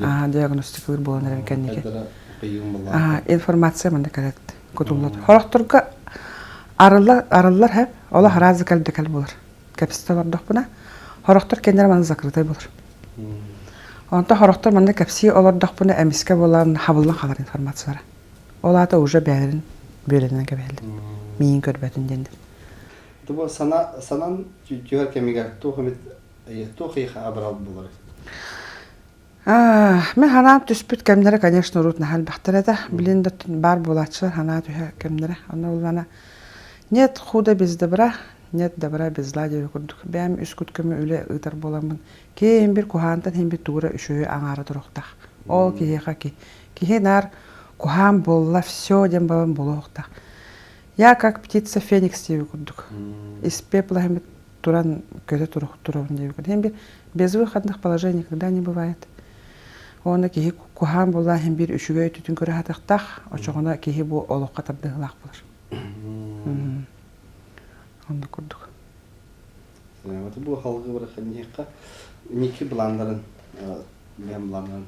Аа, диагностикалыыр буолан эрэр кэнники. Аа, информация манна кэлэт кутуллар. Хорохторго арыллар арыллар хэп, олох араас кэл да кэл буолар. Кэпсэтэ олордохпуна, хорохтор кэннэрэ манна закрытай буолар. Онто хорохтор манна кэпсии олордохпуна эмискэ буолан хабыллан хаалар информациялара. Ол аата уже бэйэлэрин бүөлэнэн кэбиһэллэр. Миин көрбөтүн диэннэр. Бу сана санан түһэр кэмигэр туох эмит туох эйиэхэ абырал буолар? Мин ханаам түспүт кэмнэрэ, конечно, урут наһаа элбэхтэр этэ. Билин да баар буолааччылар ханаа түһэ кэмнэрэ. Онно буллана нет худа без добра, нет добра без зла диэби курдук. Бэйэм үс кут көмө үлэ ыытар буоламмын, киһи иһин бир куһаантан иһин бир тугура үчүгэйи аҥаара туруохтаах. Ол киһиэхэ ки киһи наар куһаан буолла все диэн балан буолуохтаах. Я как птица феникс диэби курдук. Из пепла туран көтө турабын диэби курдук. Хем безвыходных положений никогда не бывает. Уонна киһи куһаан буоллаан иһин биир үчүгэй өттүтүн көрө сатыахтаах, очоҕуна киһи бу олоххо тардыһыылаах буолар. Оннук курдук. Бу халгы бараханьыахха ники планнарын бэм планнарын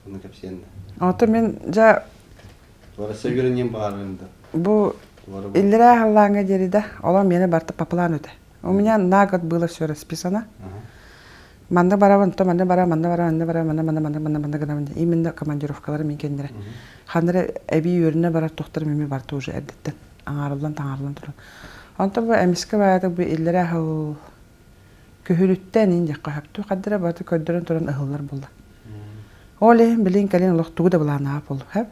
Ону кэпсиэн да. Ото мин дьэ Туора үөрэниэн баҕарарым да. Бу иллэрээ халлааҥҥа диэри да, олом миэнэ барыта по плану этэ. У меня на год было все расписано. Манна барабын, то манна барабын, манна барабын, манна барабын, манна манна манна манна манна гынабын. Именно командировкалары мин кэннэрэ. Ханна эбии үөрэнэ барар тохторум эми барыта уже эрдэттэн аҥаарыллан таҥаарыллан туран. Онтон бу эмискэ баайата бу иллэрээ сыл Күһүрүттэн ин диэххэ сөптүү хардара барыта көрдөрөн туран ыһыллар буолла. Ол иһин билин кэлин олох тугу да былааннаабат буоллум сөп.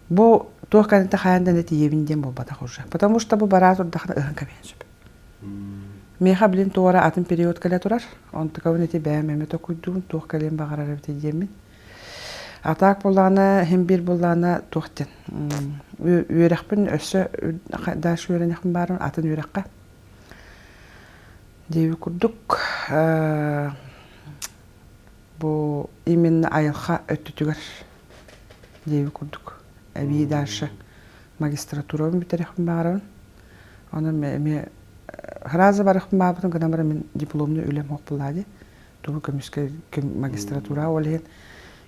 Бу туох кэнниттэн хайаан да тиийэбин диэн буолбатах уже. Потому что бу бараа турдахына ыһан кэбиһэн сөп. Миэхэ билин туора атын период кэлэ турар. Онтукабын ити бэйэм эмэ токуйдуун туох кэлиэн баҕарар эбит диэммин. А так буоллаҕына иһин биир буоллаҕына туох диэн үөрэхпин өссө дальше үөрэниэхпин баарым атын үөрэххэ Диэбит курдук, бу именно айылҕа өттүтүгэр диэбит курдук эбии дальше магистратурабын бүтэриэхпин баҕарабын. Онон эмиэ сразу барыахпын баҕарбытым гынан баран мин дипломнай үлэм суох буоллаҕа дии. Тугу көмүскэ магистратура ол иһин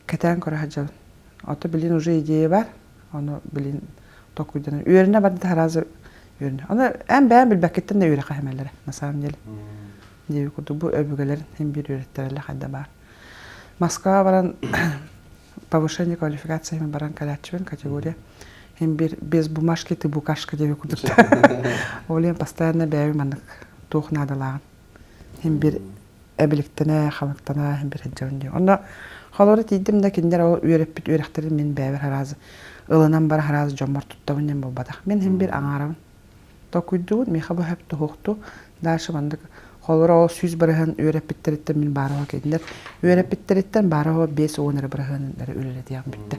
кэтээн көрө сылдьабын. Ото билин уже идея бар. Ону билин толкуйданан үөрэнэ барда сразу үөрэнэ. Ону эн бэйэм билбэккиттэн да үөрэххэ хэмэллэрэ на самом деле. Диэби курдук бу өбүгэлэрин син биир үөрэттэрэллэр хайда баар. Москва баран повышение квалификации баран кэлээччибин категория син биир без бумажки ты букашка диэби курдук. Ол иһин постоянно бэйэбин маннык туох наадалааҕын син биир эбиликтэнэ, халыктана иһин бир сылдьабын дии. Онно холобура тиийдим да кинилэр ол үөрэппит үөрэхтэрин мин бэйэбэр араас ылынан баран араас дьоммор туттабын диэн буолбатах. Мин иһин бир аҥаарабын. Толкуйдуубун, миэхэ бу сөп туһуохтуу. Дальше маннык холобура ол 100% үөрэппиттэриттэн мин баарыһа кинилэр үөрэппиттэриттэн баарыһа 50 эрэ бырыһыанын эрэ үлэлэтиэҕим бүттэ.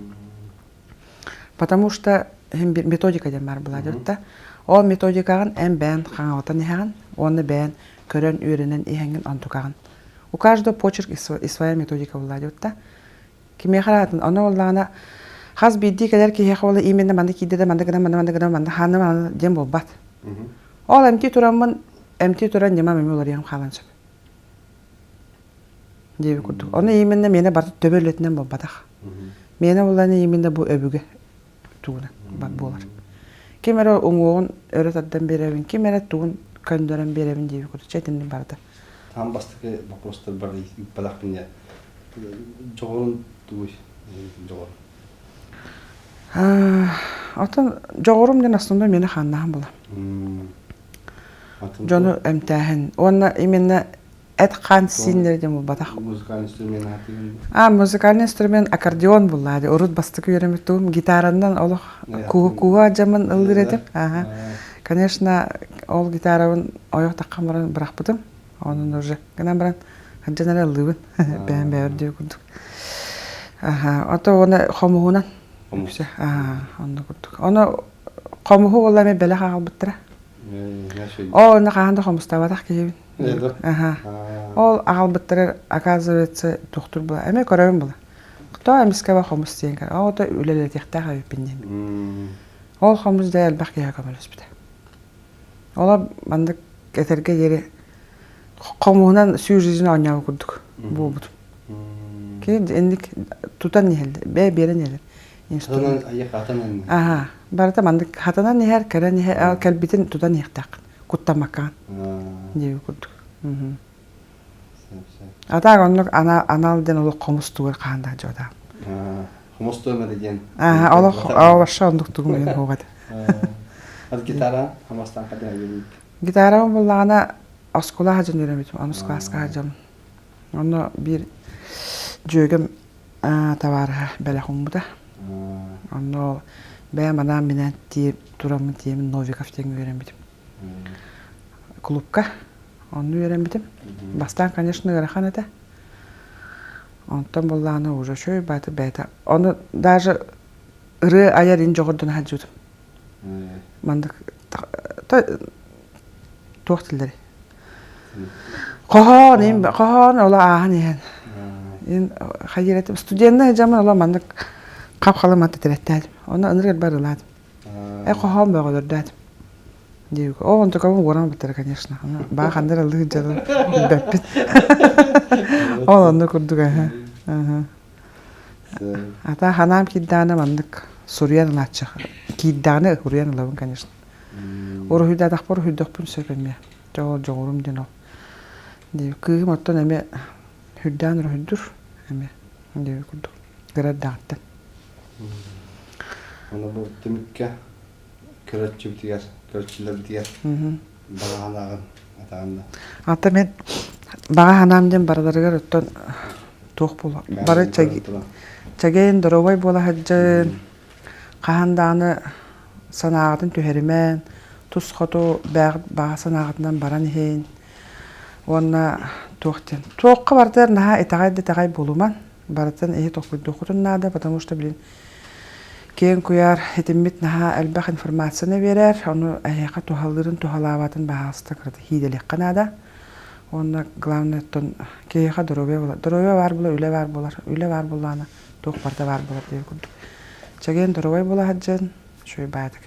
Потому что иһин бир методика диэн баар буолаадыбыт да. Ол методикаҕын эн бэйэн хаҥалатан иһэҕин уонна бэйэн көрөн үөрэнэн иһэҥҥин онтукаҕын. У каждого почерк и своя методика буолаадыбыт да. Кимиэхэ эрэ атын. Ону буоллаҕына хас биирдии кэлэр киһиэхэ буола именно манна киирдэ да манна гынан манна манна гынан манна хаанна манна диэн буолбат. Ол эмтии тураммын эмтии туран ньымам эмиэ уларыйан хаалан сөп. Диэби курдук. Ону именно миэнэ барыта төбө үлэтинэн буолбатах. Миэнэ буллаҕына именно бу өбүгэ тугунан буолар. Ким эрэ уҥуоҕун өрө тардан биэрэбин, ким эрэ тугун көннөрөн биэрэбин диэби курдук. Чэ итинник барыта. Таам бастакы вопростар бар ыыппатахпын дьэ. Дьоҕурун тугуй? Дьоҕур. Оттон дьоҕурум диэн основной миэнэ хааннааһын буолар. Дьону эмтээһин. Уонна именно эт-хаан сииннэрэ диэн буолбатах. Музыкальный инструмент аатыгын А, музыкальный инструмент аккордеон буллаа дии. Урут бастакы үөрэммит тугум гитаранан олох куһу дьамын ыллыыр этим. Ага. Конечно, ол гитарабын ойох таххан баран бырахпытым. Онон уже гынан баран сылдьан эрэ ыллыыбын. Бэйэм бэйэбэр диэ курдук. Аха, ото уонна хомуһунан. Үксэ. Аа, онно курдук. Ону хомуһу буолла эмиэ бэлэх аҕалбыттара. Ол онно хаһан да хомустаабатах киһибин. Аха. Ол аҕалбыттара, оказывается, тохтур була. Эмиэ көрөбүн була. Кто эмискэ ба хомус диэн көр. Ол ото үлэлэтиэхтээх эбиппин диэн. Ол хомус да элбэх киһи көмөлөспүтэ. Олор маннык этэргэ диэри хомуһунан всю жизнь оонньообут курдук буолбутум. Кини инник тутан иһэллэр, бэйэ биэрэн иһэллэр. Инструмент. Хатанан Аха. Барыта маннык хатанан иһэр, кэлэн иһэр, кэлбитин тутан иһиэхтээххин. Куттаммаккаҕын. Диэби курдук. А так оннук анал диэн олох хомус тугар хаһан да дьода. Хомус туомары диэн. Аа, олох вообще оннук тугум диэн хугат. Ал гитара хомустан хадыһа Гитарабын буллаҕына оскуола хаджан үөрэммитим, онус класска хаджам. Онно биир дьүөгэм табаарыһа бэлэх уммута. Онно бэйэм анаан минээн тураммын тиэмин Новиков диэн үөрэммитим. Клубка онно үөрэммитим. Бастаан, конечно, ыарахан этэ. Онтон буллаҕына уже үчүгэй бааты бэйэтэ. Ону даже ырыа айар ин дьоҕурдун сылдьыбытым. Маннык туох тиллэрий? Хоһоон, им хоһоон ола ааһан иһэн. Ин хайыр этим студеннай дьамын ола маннык хап-халым аты тирэттээдим. Ону ынырык барылаатым. Э хоһоон бөҕөлөрдөөтүм. Диэбик. Оо, онтукабын уоран ылбыттара, конечно. Баа ханна эрэ ылыы дьалын билбэппин. Ол онно курдук аһа. Ата ханаам киирдэҕинэ маннык суруйан ылааччы. Киирдэҕинэ суруйан ылабын, конечно. Уруһуйдаатахпар уруһуйдуохпун сөп эмиэ. Дьэ ол дьоҕурум диэн ол. Диэбит. Кыыһым оттон эмиэ сүрдээн уруһуйдуур эмиэ диэбит курдук. Кыра эрдэҕиттэн. Аны бу түмүккэ көрөөччүбүтүгэр, көрөөччүлэрбитигэр баҕа санааҕын атаҕын да. Ата мен баҕа санаам диэн барыларыгар оттон туох буолуо бары чэгиэн доруобай буола сылдьын хаһан даҕаны санааҕытын түһэримэн тус хоту бэйэҕит баҕа санааҕытынан баран иһин уонна туох диэн туохха барытыгар наһаа итэҕэй да итэҕэй буолуман барытын иһи толкуйдуоххутун наада потому что блин киэҥ куйаар итиммит наһаа элбэх информацияны биэрэр ону эһиэхэ туһалыырын туһалаабатын баһаалыста кырата хиидэлиэххэ наада уонна главное оттон киһиэхэ доруобуйа буолар доруобуйа баар буолар үлэ баар буолар үлэ баар буоллаҕына туох барыта баар буолар диэн курдук чэгиэн доруобай буола сылдьан үчүгэй баайдык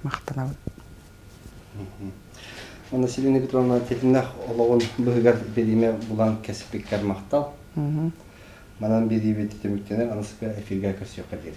махтанабын Уонна Селена Петровна тэтимнээх олоҕун быһыгар бириимэ булан кэспиккэр махтал. Манан биэриибит түмүктэнэр, аныска эфиргэ көрсүөххэ диэри.